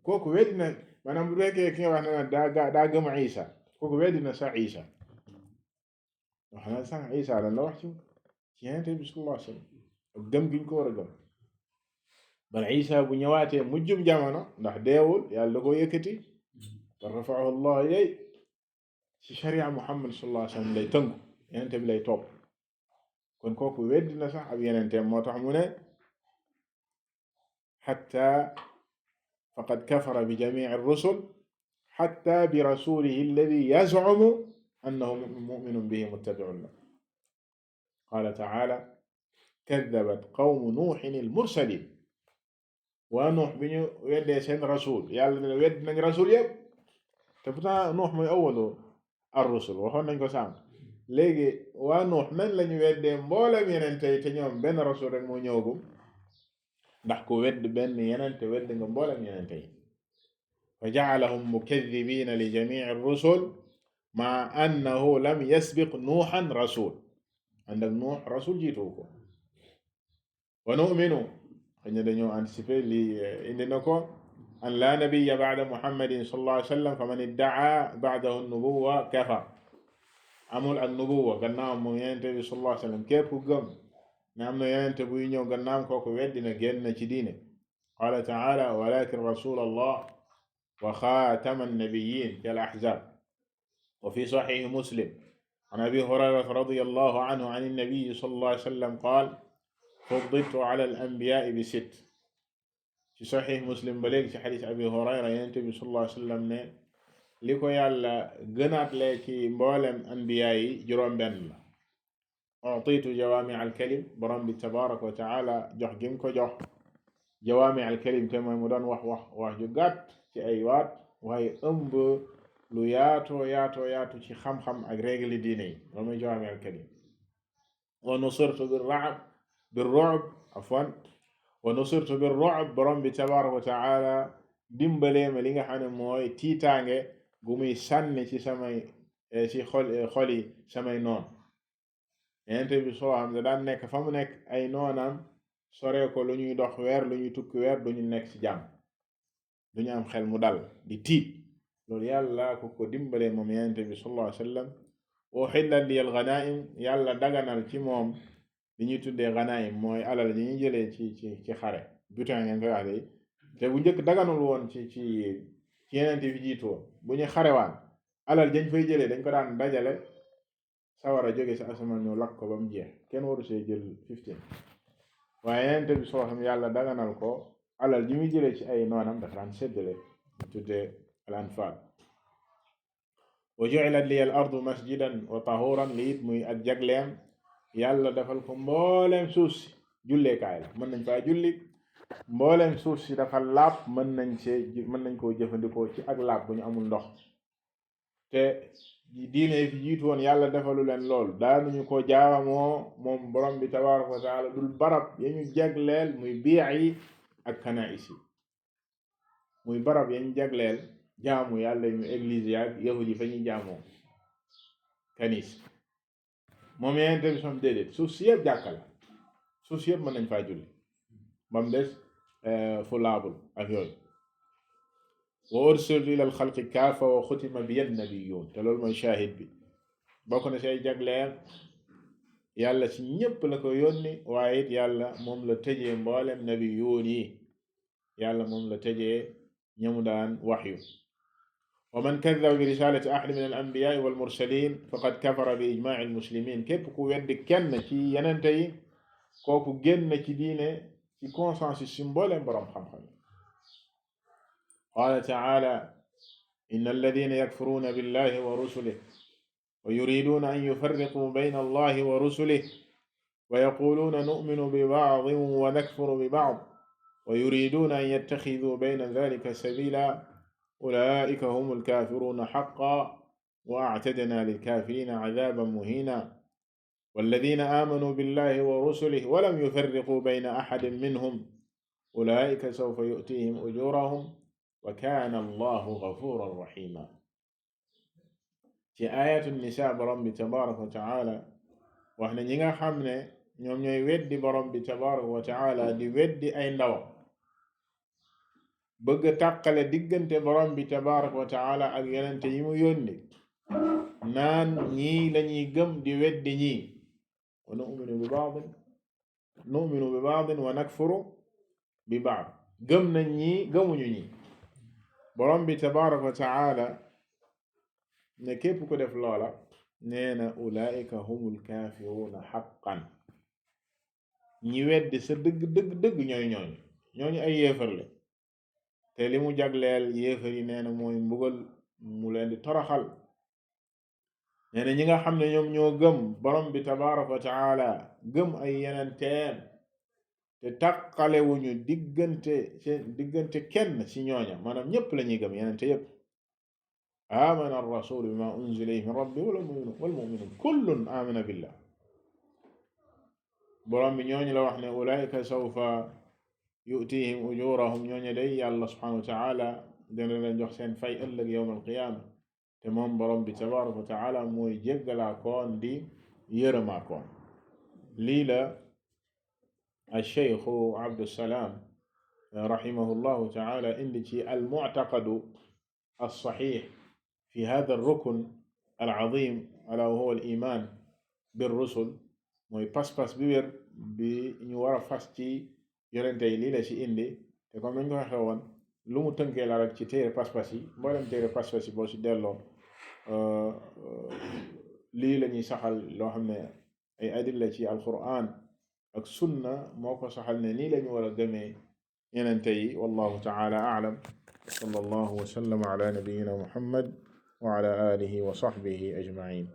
kooku wedd na maanaam bu fekkee ki nga wax ne daa gëm Isa kooku wedd na sax Isa wax na sax Isa lan la wax ci yenente bi sallallahu alayhi wa sallam ak gëm gi ñu ko war a gëm bal Isa bu ñëwaatee mujjub jamono ndax deewul yàlla da ko yëkkati wa rafa'ahu Allah ilay ci sharia Muhammad sallallahu alayhi wa sallam lay tënku yenente bi lay topp kon kooku weddi na sax ab yenenteem moo tax mu ne hatta faqad kafara bi jami'i ar-rusul hatta bi rasulihi alladhi yaz'umu annahu mu'minun bihi muttabi'un lahu qala ta'ala kadhabat qawmu nuuhin al-mursalin waa Nuux bi ñu weddee seen rasul yàlla ne wedd nañ rasul yëpp te pourtant Nuux mooy awwalu ar-rusul waxoon nañ ko sànq léegi waa Nuux nan lañu weddee mboolem yenente yi te ñoom benn rasul rek moo ñëwagum ndax ku wedd benn yenente wedd nga mboolem yenente yi fa ja'alahum mukadhibina li jami'i ar-rusul ma annahu lam yasbiq Nuuhan rasul ànd ak Nuux rasul jiitu ko wa nu'minu xëy dañoo anticiper li indi na ko an la nabiyya ba'da Muhammadin sallallahu alayhi wa sallam fa man idda'a ba'dahu an-nubuwwa kafar amul ak nubuwwa gannaaw moom yenente bi sallallahu alayhi wa sallam képp ku gëm ne am na yenente buy ñëw gannaaw kooku weddi na génn na ci diine qala ta'ala walakin rasulallah wa xaatama an-nabiyyin kal ahzab wa fi sahih muslim an abi hurayrata radiyallahu anhu an an-nabiy sallallahu alayhi wa sallam qala fuddiltu ala al-anbiyaa bi sitt ci saxiix muslim ba léegi ci xadiis abi hurayra yonent bi sallallahu alayhi wa sallam ne li ko yàlla gënaat lee ci mboolem anbiyaa yi juróom-benn la utiitu jawaami al-kalim borom bi tabaaraka wa taala jox gim ko jox jawaami al-kalim te mooy mu doon wax ju gàtt ci ay waat waaye ëmb lu yaatu ci xam-xam ak règle diine yi loolu mooy jawaami al-kalim wa nusirtu bir-ru'b wa nusirtu bir-ru'b borom bi tabaaraka wa ta'ala dimbalee ma li nga xam ne mooy tiitaange gu muy sànni ci xoli samay noon Yonent bi soo xam ne daan nekk fa mu nekk ay noonam sore ko lu ñuy dox weer lu ñuy tukki weer duñu nekk ci jàmm duñu am xel mu dal di tiit loolu yàlla ko dimbalee moom Yonent bi sallallahu alayhi wa sallam uhillat liya al-ghanaa'im yàlla daganal ci moom li ñuy tuddee ganaayim mooy alal yi ñuy jëlee ci xare butin ngeen koy wax de te bu njëkk daganul woon ci yenente fi jiitu woon bu ñu xarewaan alal dañ fay jëlee dañ ko daan dajale sawara jóge sa asamaan ñu lakk ko ba mu jeex kenn waru see jël 15 waaye yenente bi soo xam yàlla daganal ko alal ji muy jëlee ci ay noonam dafa daan séddale tuddee al anfaal wa ju'ilat liya al ardu masjidan wa tahuran liit muy ak jagleem yàlla defal ko mbooleem suuf si julleekaay la mën nañ faa julli mbooleem suuf si dafa laab mën nañ koo jëfandikoo ci ak laab bu ñu amul ndox te diine fi jiitu woon yàlla defalu leen lool daanuñu ko jaamoo moom borom bi tabaaraka wa taala dul barab ya ñu jagleel muy biix yi ak kanaïs yi muy barab ya ñu jagleel jaamu yàlla ñu église yi ak yahudi yi fa ñuy jaamoo kanis moom yenente bi som déedéet suuf si yëpp jàkka la suuf si yëpp mën nañ faa julli ba mu des fu laabul ak yooyu wa ursiltu ila al-xalqi kaafa wa xutima bi an-nabiyyuun te loolu mooy shahid bi bokk na say jagleem yàlla ci ñëpp la ko yónni waaye it yàlla moom la tëjee mboolem nabiyuun yi yàlla moom la tëjee ñamu daan waxyu wa man kaddaba bi risalati ahad min al-anbiyaa wal mursaliin faqad kafara bi ijmaa'i al-muslimiin képp ku weddi kenn ci yenente yi kooku génn ci diine ci consensus ci mboolem boroom xam-xam qaala ta'aala inna alladhiina yakfuruuna billahi wa rusulihi wa yuriiduuna an yufarriquu bayna allahi wa rusulihi wa yaquuluuna nu'minu bi ba'din wa nakfuru bi ba'd ويريدون أن يتخذوا بين ذلك سبيلا أولئك هم الكافرون حقا وأعتدنا للكافرين عذابا مهينا والذين آمنوا بالله ورسله ولم يفرقوا بين أحد منهم أولئك سوف يؤتيهم أجورهم وكان الله غفورا رحيما. ci ayatul nisa borom bi tabaraka wa taala wax ne ñi nga xam ne ñoom ñooy weddi borom bi tabaraka wa taala di weddi ay ndawam bëgg tàqale diggante borom bi tabaraka wa taala ak yonente yi mu yónni naan ñii lañuy gëm di weddi ñii wa nu'minu bi ba'din wa nakfuru bi ba'd gëm nañ ñii gëmuñu ñi borom bi tabaraka wa taala ne képp ku def loola nee na ulaika humul kaafiruuna haqqan ñi weddi sa dëgg ñooñu ay yéefar la te li mu jagleel yéefar yi nee na mooy mbugal mu leen di toroxal nee na ñi nga xam ne ñoom ñoo gëm borom bi tabaraka wa taala gëm ay yenenteen te taqalewuñu diggante kenn ci ñooña maanaam ñépp la ñuy gëm yenente yépp amana ar-rasulu bima unzila ilayhi min rabbi wal mu'minun kullun amana billah borom bi ñooñu la wax ne ulaika sawfa yu'tihim ujurahum ñooñu day yàlla subhanahu wa ta'ala dina leen jox seen fay ëllëg yawm al-qiyama te moom borom bi tabaraka wa ta'ala mooy jéggalaa koon di yërëmaa koon lii la al-Cheikh Abdussalam rahimahullahu ta'ala indi ci al-mu'taqadu as-sahih fi hadha ar-rukn al-azim ala wa huwa al-iman bir-rusul mooy pas-pas bi wér bi ñu war a fas ci yonente yi lii la ci indi te comme nañ ko waxee woon lu mu tënkee la rek ci téere pas-pas yi mboolem téere pas-pas yi boo ci delloo lii la ñuy saxal loo xam ne ay adilla ci alquran ak sunna moo ko saxal ne nii la ñu war a gëmee yonente yi wallahu ta'ala a'lam sallallahu wa sallam ala nabiyyina muhammad wa ala alihi wa sahbihi ajma'in